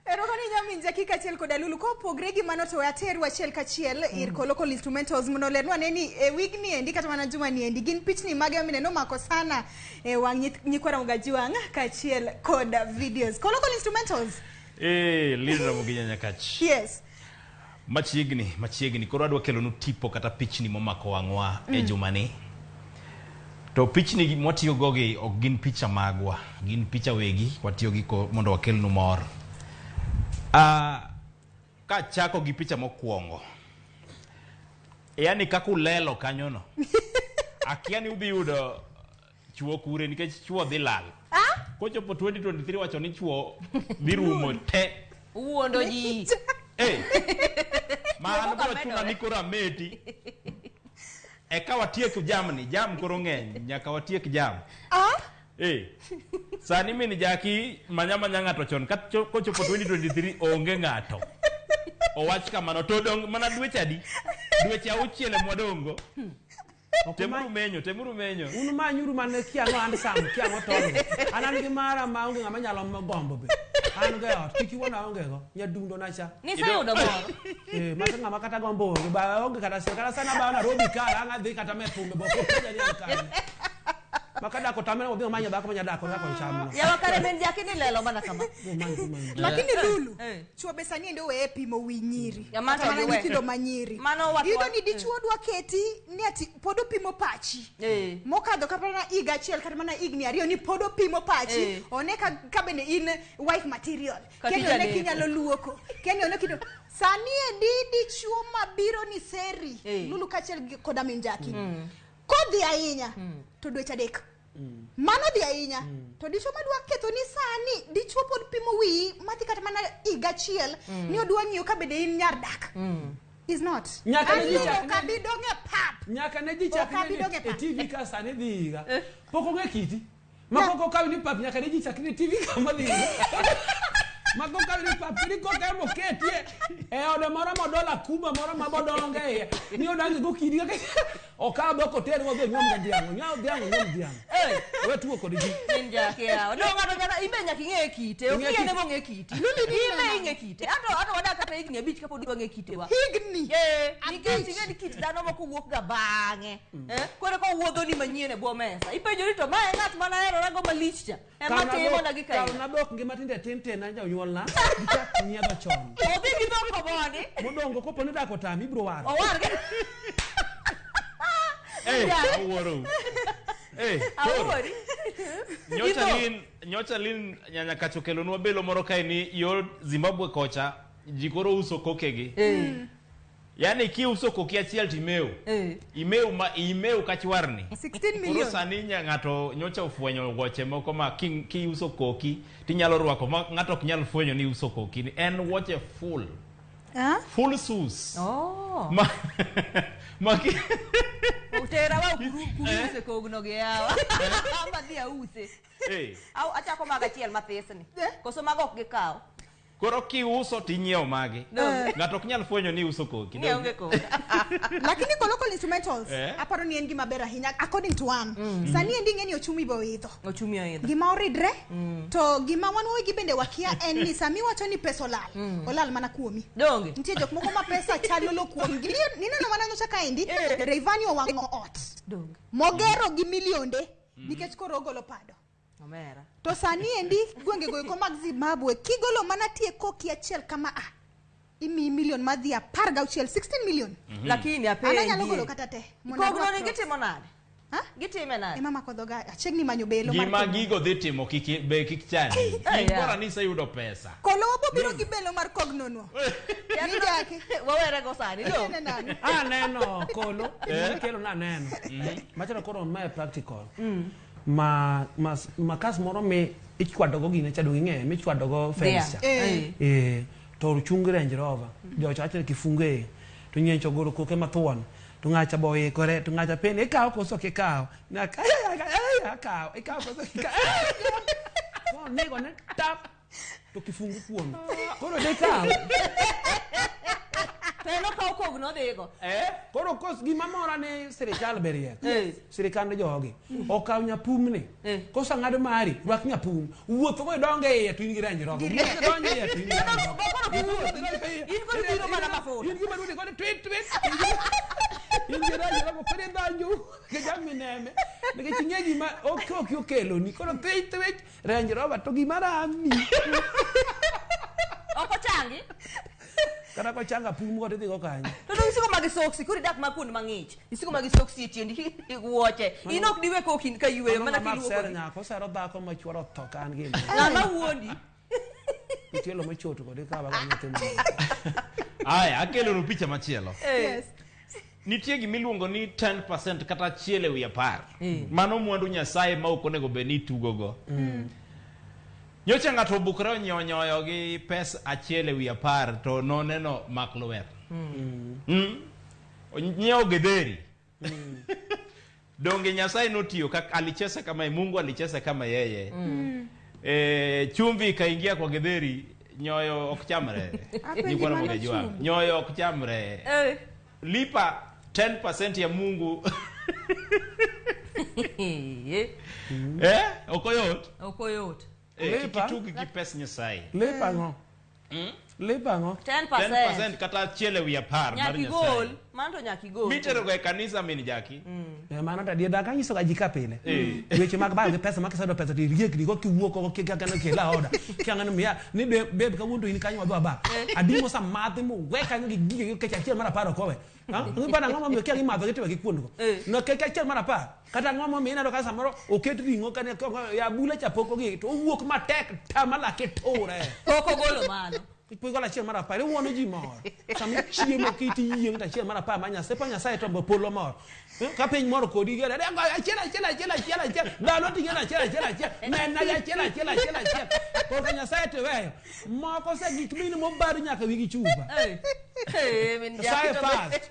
Erokamano nyamin Jackie kaachiel koda Lulu. Kopogre gi mano to we ateru achiel kachiel ir Kolokol Instrumentals mondo olernwa ane ni e wigni endi kata mana juma ni endi gin pichni mage mineno mako sana e wang' nyikwa Ramogi Ajwang' kaachiel kod videos. Kolokol Instrumentals. Lil Ramogi Nyanyakach. Yes. Machiegni. Koro adwa kelonu tipo kata pichni momako wang'wa e jumani. To pichni mwatiyo go gi ok gin picha magwa, gin picha wegi watiyo gi mondo wakelnu mor. Kachako gi picha mokwongo. Yani kaka ulelo kanyono. Akia ni udhi yudo chuo kure nikech chuo dhi lal. Kochopo 2023 wacho ni chuo dhi rumo te. Uwuondo ji. Ma an biro chuna ni koro ameti. Eka watiek jamni, jam koro ng'eny, nyaka watiek jam. Sani min Jackie manya ng'ato chon kochopo 2023 onge ng'ato. Owach kamano to dong mana dweche adi? Dweche auchiel emwadongo. Temuru menyo. Un manyuru mane kiang'o an sam, kiang'o tolo. An an gi mara maonge ng'ama nyalo gombo be. An go e ot, kik iwuon aonge go. Nyadundo na cha. Niseyudo moro. Maka ng'ama kata gombo onge, ba onge kata sana ba Nairobi ka, ang' adhi kata me thumbe bo ok ni an kanyo. Maka dako tamene odhi omanyo dhako manya dako dhako chamno. Yawa kare men Jackie ni lelo mana kama. Lakini Lulu, chuo be sani endo weye pimo wi nyiri. Kata mana nyithindo ma nyiri. Iyudo ni dichuo dwa keti ni ati pod opimo pachi. Mokadho kata mana higa achiel kata mana higni ariyo ni pod opimo pachi. One ka bende in wife material. Kendo one kinyalo luoko. Kendo one kido. Sani endi dichuo mabiro ni seri. Lulu kaachiel koda min Jackie. Kodhi ahinya to dweche adek. Mano dhi ahinya to dichuo madwa ketho ni sani dichuo pod pimo wiyi madhi kata mana higa achiel ni odwa ng'iyo ka bende in nyar dak. Is not. Nyaka ne ji chak kabidong' e pap. Nyaka ne ji chak e TV ka sani dhi higa. Pok ong'e kiti. Ma pok okaw ni pap nyaka ne ji chak ni TV kama dhi higa. Ma pok okaw ni pap ni koka emoketie e ode moro modola kuba moro ma bodonge iye. Ni odange go kidi kaka okaw dhok oter go dhi nyuom ga dhiang'. Nyuom dhiang' nyuom dhiang'. We tuo kod ji. Min Jackie yawa. No ng'ato nyaka ibe nyaka ing'e kite. Ok ing'e mong'e kiti. Ibe ing'e kite. Ato wadak kata higni 5 kapod wang'e kite wa. Higni. Nikech ing'e ni kit dhano moko wuok ga bang'e. Koro ka owuodho ni manyien e bwo mesa. Ipenjori to mae ng'at mana aherorago malich cha. Ema timo na gi kae. Kaw na dhok ngima tinde tin tin na jonyuolna. Gichak nyiedho chon. Odhi gi dhok omondi. Modongo kopo ni dak otami ibiro waro. Owar. Awuoro. Awuori. Nyocha Lin Nyanyakach okelonwa belo moro kae ni yo Zimbabwe kocha ji koro uso kokegi. Yani kiuso koki achiel timeu. Imeu ma imeu kachwarni. 16 million. Koro sani ng'ato nyocha ofwenyo wuoche moko ma kiuso koki tinyalo rwako ma ng'ato ok nyal fwenyo ni uso koki. En wuoche full. Full shoes. Ma Utera wa kuuse kogno gi yawa. Ama dhi ause. Au achako mag achiel mathisni. Koso mago ok gikaw. Koro kiuso tinyiewo magi. Ng'ato ok nyal fwenyo ni uso koki. Ni onge koki. Lakini Kolokol Instrumentals aparo ni en gima ber ahinya according to one. Sani endi ng'eni ochumi bo idho. Ochumi oidho. Gima oridre to gima wan wawegi bende wakia en ni sami wacho ni pesa olal. Olal mana kuomi. Donge. Nitie jok moko ma pesa chalolo kuomgi. Nineno mana nyocha kaendi Rayvanny owang'o ot. Donge. Mogero gi milionde. Nikech koro ogolo pado. Omera. To sani endi gwenge go eko mag Zimbabwe kigolo mana tie koki achiel kama a imiyi milion madhi 16, 16 million. Lakini An apenji. anyalo golo kata te. Mondo Kogno arwak ni crocs. gitimo nade? Gitime nade? Ema mako dhoga achiegni manyo belo mar Gima kogno. gigo dhi timo kik be kik chandi. Eh, In yeah. bora ni iseyudo pesa. Kolobo biro gi belo mar kogno no. Ni jaki. Wawere go sani do. Ineno nang'o? Aneno kolo Eh? kelo naneno machalo koro mae practical ma makas moro mi ichwadogo gine cha dong ing'eyo michwadogo fence cha Eh. eh to chung Range Rover jocha wacho ni kifunge to nyencho golo koke mathuon to ng'acha bo ikore to ng'acha penjo ikawo koso ok ikawo akawo ikawo koso ok ikawo koro nego ne tap to kifungu kuome koro dikaw To en okawo kogno odhigo. Koro kos gima mora ni sirikal be riek. Eh. Sirikand jogi okaw nyapumni. Kosa ng'ado mari, rwak nyapum. Wuotho go idongo e iye to in gi Range Rover. Giriek. Wuotho idonjo e iye to in gi Range Rover. Koro ok iwuoth. In koro ibiro mana mafuta. In gi marudi kode twit twit. In gi Range Rover koro idonjo ke jami neme. Nikech ing'e gima ok okeloni. Koro twit twit Range Rover to gima rami. Ok ochangi. Kata kochanga pum go tidhi go kanyo. To dong isiko magi soksi, koro idak ma kuond mang'ich. Isiko magi soksi e tiendi wuoche. In ok diwe koki ka yweyo mana Mano ng'ama kiluoko. ser nyako osero dhako ma chuore otho ka an gi. Ng'ama wuondi. Tielo mochoto kode ka bago nyathi moro. Aya, akelonu picha machielo. Yes. Nitie gima iluongo ni 10% kata 1 e wi 10. Mano mwandu Nyasaye ma ok onego bed ni itugogo. Nyocha ng'ato obukore onyiewo nyoyo gi pes 1 e wi 10 to noneno mak luwer. Onyiewo githeri. Donge Nyasaye notiyo kaka alicheza kama Mungu alicheza kama yeye. Chumvi ikaingia kwa githeri, nyoyo ok chamre. Apenji Nyikwa mano Ramogi Ajwang'. chumvi. Nyoyo ok chamre. Lipa 10% ya Mungu. Ok oyot. Ok oyot. Kik itug gi pes Nyasaye. Lipa ang'o? Lipa ang'o? 10%. 10% kata 1 e wi 10 mar Nyaka igol. Nyasaye. Mano to nyaka igol. Miterogo e kanisa min Jaki. Mano to adier dak anyiso ga ji ka pile. Eh. Weche mag bayo gi pesa ma kiseyudo pesa to iriekni go kiwuok oko kaka kela oda. Kiang'ano miya ni babe kawuono to in kanyo wadhi waba. Adimo sa madhi mowe kanyo gi gige gi kech 1 mar 10 ok owe. Ng'iparo ang'o momiyo kia gimadho gitiwe gi kuondgo. Nikech 1 mar 10 kata ang'o momiyo ineno ka samoro oket ring'o kane ya bule cha pok ogi to owuok matek ta ma lake ture. Pok ogolo mano. Pok 1 mar 10 iwuono ji mor. Sama ichiemo kiti yieng' to 1 mar 10 ma Nyasaye pa Nyasaye to polo mor. Ka piny mor kodi gi achiel achiel achiel achiel achiel dhano ting'o achiel achiel achiel mena achiel achiel achiel achiel korka Nyasaye to iweyo moko se gik mine mobar nyaka wigi chupa. Nyasaye first.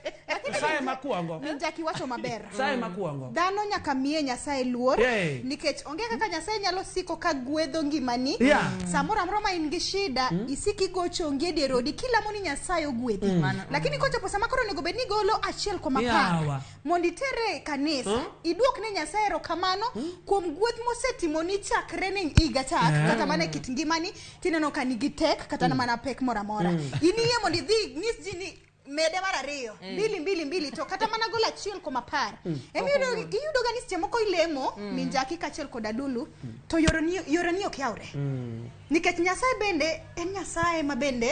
Nyasaye makwongo. Min Jaki wacho maber. Nyasaye makwongo. Dhano nyaka miye Nyasaye luor Yeah. nikech onge kaka Nyasaye nyalo siko ka gwedho ngimani. Yeah. Samoro amora ma in gi shida isik igo chongi e dier odi kilamo ni Nyasaye ogwedhi. Lakini kochopo sama koro onego bed ni igolo 1 kuom 10 Yawa. mondo itere e kanisa iduok ne Nyasaye erokamano kuom gweth mosetimoni chakre ne higa chak kata mana e kit ngimani tineno ka nigi tek kata mana pek moro amora. In iyie mondo idhi nyis ji ni mede mar ariyo mbili mbili mbili to kata mana golo 1 kuom 10 ema iyudo ga ni seche moko ilemo min Jaki kaachiel kod Adulu to yoroni ok yawre nikech Nyasaye bende en Nyasaye ma bende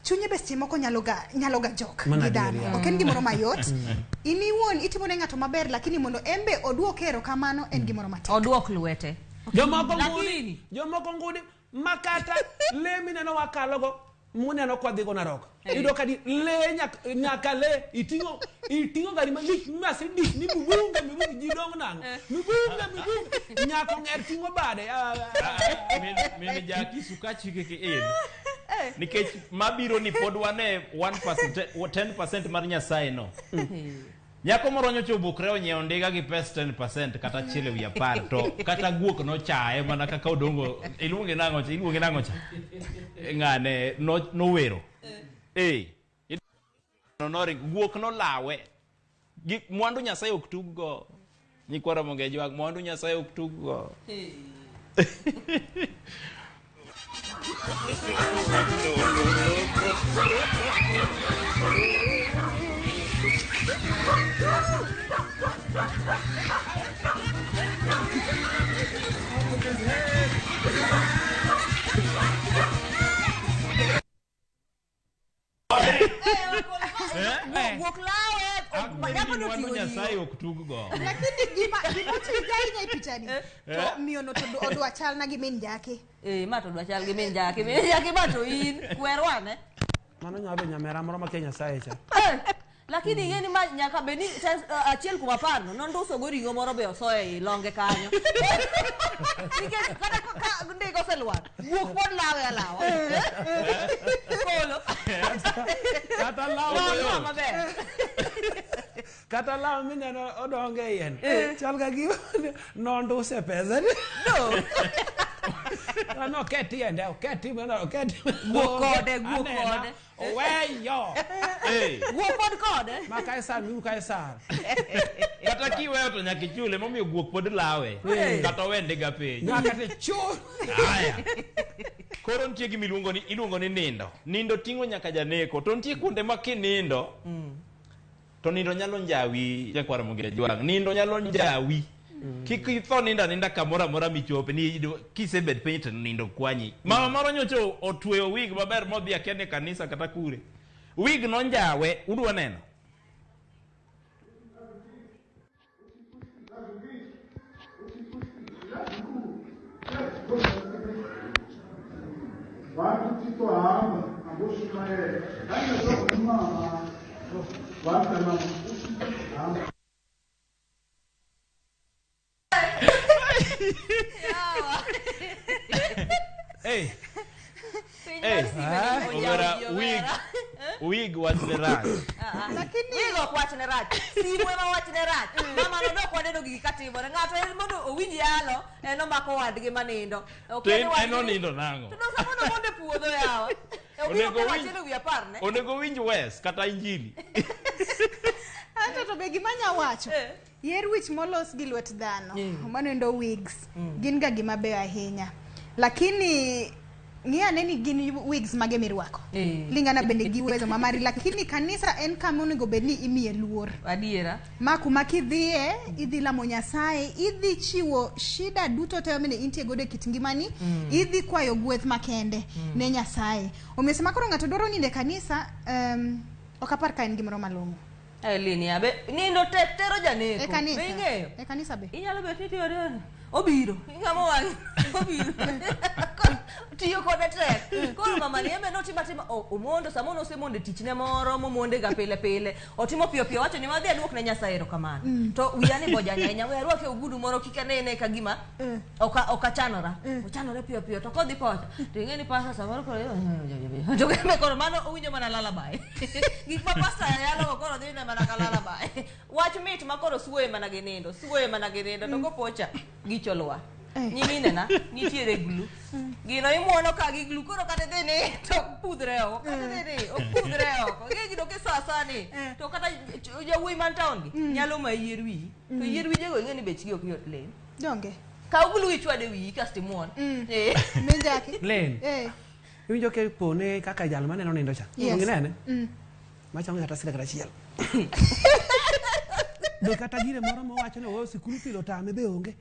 chunye be seche moko nyalo ga jok Mano gi adier, dhano yeah. ok en gimoro mayot in iwuon itimo ne ng'ato maber lakini mondo en be oduok erokamano en gimoro matek. Oduok lwete. Jomoko Lakini- ngudi, jomoko ngudi makata le mineno wakalogo muneno kwadhigo Narok. Iyudo ka le nyaka le iting'o gari malich Mercedes ni mibunge mibunge ji dong' nang'o mibunge mibunge nyaka ong'er ting'o bade. Min Jaki sukachi kik idh. Nikech mabiro ni pod wane 1% 10% mar Nyasaye no. Nyako moro nyocha obukre onyiewo ndiga gi pes 10% kata 1 e wi 10 to kata guok nochaye mana kaka odongo iluonge nang'o cha iluonge nang'o cha ng'ane nowero noring guok nolawe gi mwandu Nyasaye ok tug go nyikwa Ramogi Ajwang' mwandu Nyasaye ok tug go. Nyako no Mwandu oting'o Nyasaye ring'o. ok tug go. Lakini gima gima ochija ahinya e pichani to miyono to odwa chalna gi min jake. Eh, ma to dwa chal gi min jaki. Min jaki ma to in kwerwane. Mano nyalo bedo nyamera moro makia Nyasaye cha. Eh, lakini ing'e ni ma nyaka bed ni 10 kuom 10 no nonduso go ring'o moro be osoyo ei longe kanyo. Nikech kata ka ndiko oselwar, guok pod lawe alawa. Polo. Kata law Law maber. Kata law mineno odonge yien. Chal ka gima nonduse pesa ni. No. No, oket tiende, oket tiende, oket. Guok kode, guok Anena, kode. Oweyo. Eh. Guok pod kode. Ma Kaisar, miu Kaisar. Kata kiweyo to nyaka ichule momiyo guok pod lawe. Eh. Kata owe ndiga piny. Nyaka tichul. Aya. Koro nitie gima iluongo ni iluongo ni nindo. Nindo ting'o nyaka janeko. To nitie kuonde ma kinindo to nindo nyalo njawi nyakwar Mongere Jwang'. Nindo nyalo njawi. Kik itho nindo aninda kamoro amora michope ni kisebet piny to nindo kwanyi. Mama moro nyocha otweyo wig maber modhi akia ni e kanisa kata kure. Wig nonjawe, udwa neno. Wathi hamba angoshumayela ngangezwa wathi mama hamba. Hey. Piny Hey. mar sime ni Omera, ojawo ji wig, omera. wig wachne rach. Lakini wig ok wachne rach. Simu ema wachne rach. Mama no dok waneno gigi katimore. Ng'ato en mondo owinj yalo, en omako wadgi manindo. To en onindo nang'o? To samoro mondo e puodho yawa. Obiro Onego kelo winj- 1/10 ne. Onego winj wes kata injili. Anto to be gima anya wacho. Yier wich molos gi lwet dhano. Mano endo wigs. Gin ga gima beyo ahinya. Lakini ng'i ane ni gin wigs mage mirwako. Lingana bende gi uwezo mamari lakini kanisa en kama onego bed ni imiye luor. Adiera. Ma kuma kidhiye, idhi lamo Nyasaye, idhi chiwo shida duto te mane intie godo e kit ngimani, idhi kwayo gweth makende ne Nyasaye. Omiyo sama koro ng'ato dwaro nindo e kanisa, ok apar ka en gimoro malong'o. Elini abe nindo tek tero janeko. E kanisa. Be ing'eyo? E kanisa be. Inyalo bet ni tiyo obiro. Ing'amo wang'i. Obiro. Tiyo kode tek. Koro mama ni embe notimo atima omondo samoro osemondo e tichne moro momonde ga pile pile. Otimo piyo piyo wacho ni wadhi aduok ne Nyasaye erokamano. To wiya ni boja ahinya we arwake ogudu moro kik anene ka gima ok achanora. Ochanore piyo piyo to kodhi kocha. To ing'e ni pasta samoro koro to kembe koro mano owinjo mana lullaby. Gik ma pasta yalo go koro dhi ne mana ka lullaby. Wach mit ma koro suoye mana gi nindo, suoye mana gi nindo to kopocha gicho lwar. Nyiminena nitiere glu. Gino imuono ka gi glu koro kata idhi ni to ok pudhre oko, kata idhi ni ok pudhre oko. Ing'e gino kisoyo asoya ni to kata jawuoyi man town gi nyalo mayi yier wiyi. To yier wijego ing'e ni bechgi ok yot len. Donge. Kaw glu ichwade wiyi kasto imuon. Eh. Min jaki. Len. Iwinjo ke pone kaka jal maneno nindo cha. Yes. Inene? Macha onge kata sida kata achiel. Be kata gire moro mowacho ni oweyo sikul pile otame be onge.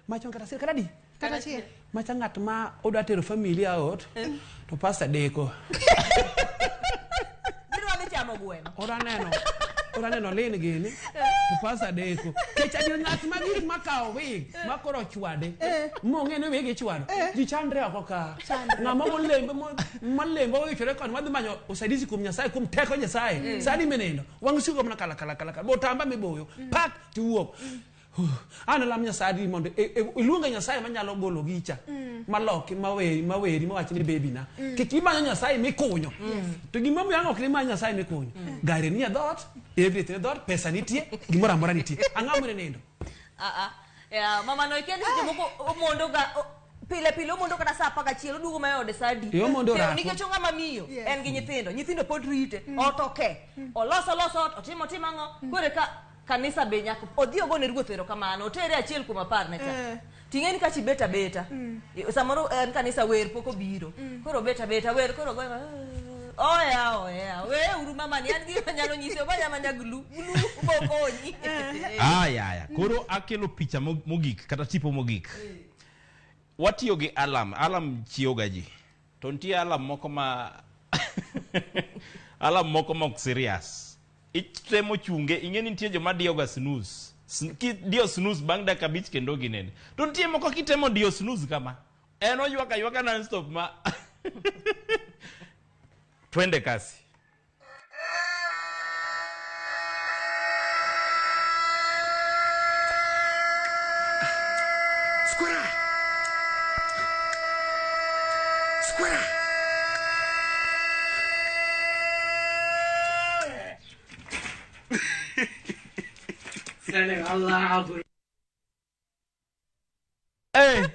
Macha onge kata sida kata adi? Kata achiel. Macha ng'at ma odwa tero familia ot to pasta deko. Gidwa dhi chamo gweno. Odwa neno lin gini to pasta deko. Kech adier ng'at ma gik makawo wig ma koro chwade mong'e ni wig ichwado ji chandre oko ka. Ng'ama molembe malembe owichore koni madhi manyo usaidizi kuom Nyasaye kuom teko Nyasaye. Sani minindo wang' sugo mana kala kala kala kala botamba miboyo pak tiwuok. An alam Nyasaye mondo iluonge Nyasaye manyalo golo gicha maloki maweri maweri mawach ni baby na. Kik imanyo Nyasaye mikunyo. To gimomiyo ang' ok nimany Nyasaye mikunyo. Gari nie dhoot, everything e dhoot, pesa nitie, gimoro amora nitie. Ang'o mane nindo? Ah ah. Ya, mama no ikia ni seche moko omondo ga pile pile omondo kata saa 11 oduogo ma e ode saa adi. E omondo Kendo orako. Nikech ong'ama miyo en gi nyithindo, nyithindo pod rite, ot oke. Oloso oloso ot, otimo otimo ang'o. Koro ka kanisa be nyaka odhi ogone ruoth erokamano, otere 1 kuom 10 ne cha. Ting'e ni kachi bet abeta. Samoro en kanisa wer pok obiro. Koro obet abeta wer koro goyo oya oya we uru mama ni an gima nyalo nyise omanya manya glu glu bokonyi. Aya, aya. Koro akelo picha mogik kata tipo mogik. Watiyo gi alarm, alarm chiewo ga ji. To nitie alarm moko ma alarm moko ma ok serious. Itemo chunge, ing'e ni nitie joma diyoga snooze. Kidiyo snooze bang' dakika 5 kendo ginene. To nitie moko kitemo diyo snooze kama, en oywak aywaka non-stop ma. Twende kasi. Square! Square! Hey!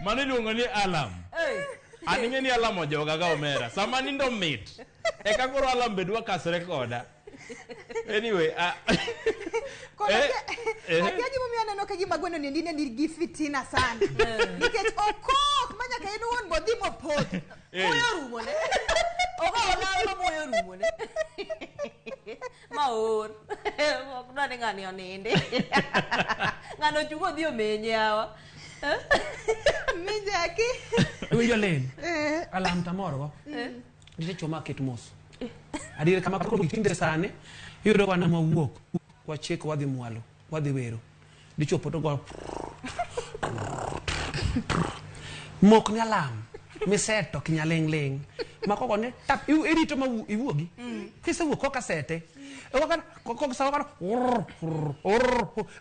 Mano iluongo ni alarm. An ing'e ni alarm ojoga ga omera. Sama nindo mit, eka koro alarm be dwa kasre koda. Anyway, Akia gimomiyo aneno ka gima gweno ni ne nigi fitina sana. Nikech okok ma nyaka en owuon bodhi mopodho. Muya orumone. Ogoyo olawe ma muya orumone. Ma or. Ok dwa ni ng'ani onindi. Ng'ano ochung' odhi omenye yawa. Mijaki. Iwinjo Lin? Alam tamorgo. Nitie chwo ma ket mos. Adier kama koro tinde sani iyudo wan ema wawuok wachiko wadhi mwalo wadhi wero. Dichuo to go mok ni alam miseto kinyaling' ling' ma kogo ni tap irito ma iwuogi. Kisewuok koka sete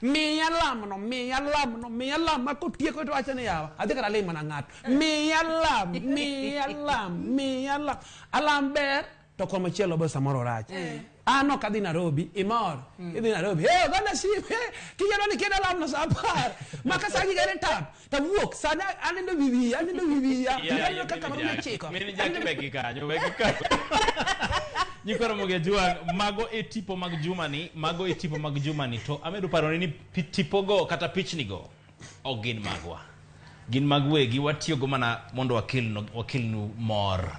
miya lamno miya lamno miya lam ma kotieko to wacho ni yawa adhi kata ling' mana ng'ato miya lam miya lam miya lam alam ber to komachielo be samoro rach. An ok adhi Nairobi imor idhi Nairobi hey oganda sim kinyalo ni keda lamno sa 10 maka sa gigere tap tawuok sani aneno wiwiya aneno wiwiya aneno kaka maromo chiko Min Jackie wegi kanyo, wegi kanyo. Nyikwa Ramogi Ajwang', mago e tipo mag jumani, mago e tipo mag jumani. To amedo paro ni tipogo kata pichnigo ok gin magwa. Gin mag wegi, watiyogo mana mondo wakelnu mor.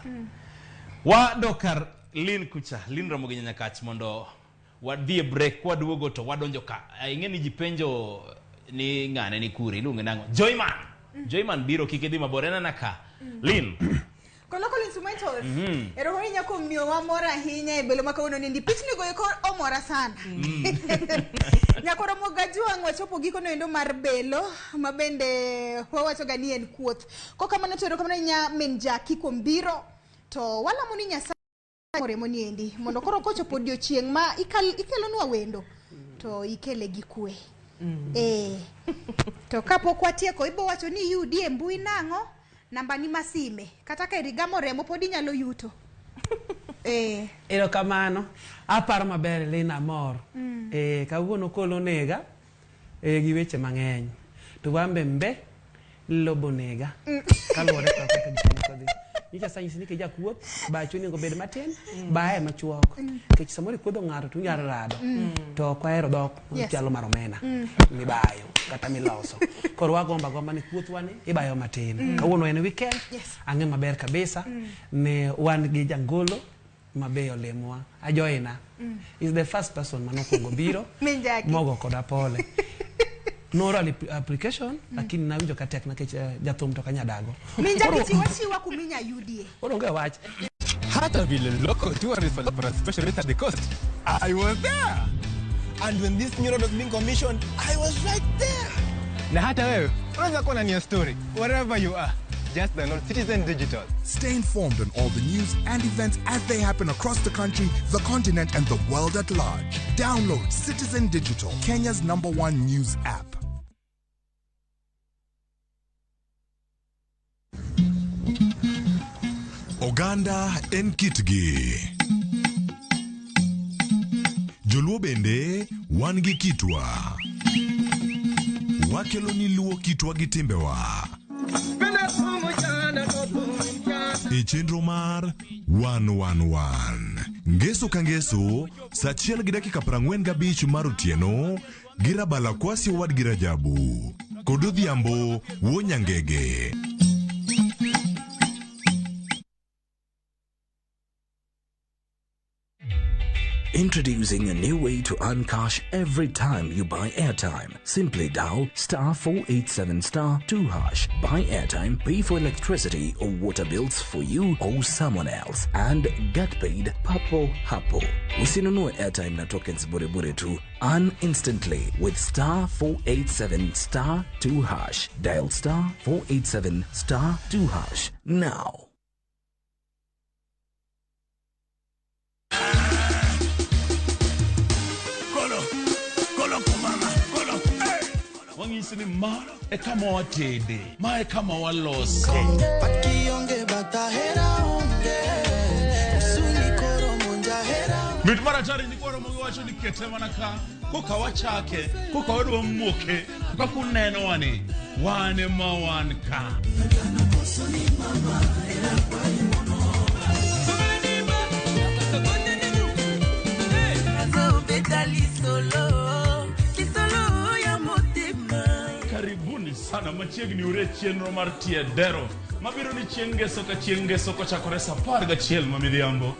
Wadok kar Lin kucha, Lin Ramogi Nyakach mondo wadhi e break kwaduogo to wadonjo ka. Ing'e ni ji penjo ni ng'ane ni kure, iluonge nang'o? Joyman. Joyman biro kik idhi mabor, en ana ka. Lin. Kolokolo instrumentals. Erokamano ahinya kuom miyowa mor ahinya e belo ma kawuono nindi. Pichni go eko omora sana. Nyakoro Mogajwang' wachopo gikono endo mar belo ma bende wawacho ga ni en kuoth. Kokamano to erokamano ahinya min Jackie kuom biro to walamo ni Nyasaye moremo ni endi mondo koro kochopo odiochieng' ma ikelonwa wendo to ikele gi kwe. To kapok watieko ibo wacho ni iyudi e mbui nang'o? Namba ni masime kata ka irigamo remo pod inyalo yuto. Erokamano. Aparo maber Lina amor. Kawuono kolo nega gi weche mang'eny. To wambe mbe lobo nega. Kaluwore kod kaka gik moko dhi. Nyicha sa nyisi ni kijakuoth, bachi onego bed matin, baye machuok. Nikech samoro ikuodho ng'ato to inyalo rado. To ok wahero dhok machalo mar omena mibayo kata miloso. Koro wagombo agomba ni kuothwa ni ibayo matin. Kawuono en weekend, ang'e maber kabisa ne wan gi jangolo mabe olemwa. Ajoina is the first person manokwongo biro mogo koda pole. Nooro application lakini nawinjo ka tek nikech jathum to kanyadago. Minjaki chiwa chiwa kuminya yudie. Koro onge wach. Hata vile local tourists for a special rate at the coast. I was there. And when this new road was being commissioned, I was right there. Na hata wewe, unaweza kuwa na nia story wherever you are. Just download Citizen Digital. Stay informed on all the news and events as they happen across the country, the continent, and the world at large. Download Citizen Digital, Kenya's #1 news app. Oganda en kitgi. Joluo bende wan gi kitwa. Wakelo ni luo kitwa gi timbewa. E chenro mar 111. Ngeso ka ngeso, saa 1:45 mar otieno, gi Rabala Kwasi owadgi Rajabu. Kod Odhiambo wuo Nyangege. Introducing a new way to earn cash every time you buy airtime. Simply dial star 487 star 2 hash. Buy airtime, pay for electricity or water bills for you or someone else, and get paid papo hapo. Usinunue airtime na tokens bure bure tu. Earn instantly with star 487 star 2 hash. Dial star 487 star 2 hash now. Wang'isi ni ma e kama watede, ma e kama walose. Mit mar atari ni kwaro mogi wacho ni kete mana ka, koka wachake, koka wadwa muoke, kaka uneno wani, wan ema wan ka. Karibuni sana machiegni ure chenro mar tie dero mabiro ni chieng' ngeso ka chieng' ngeso kochakore sa 11 ma midhiambo.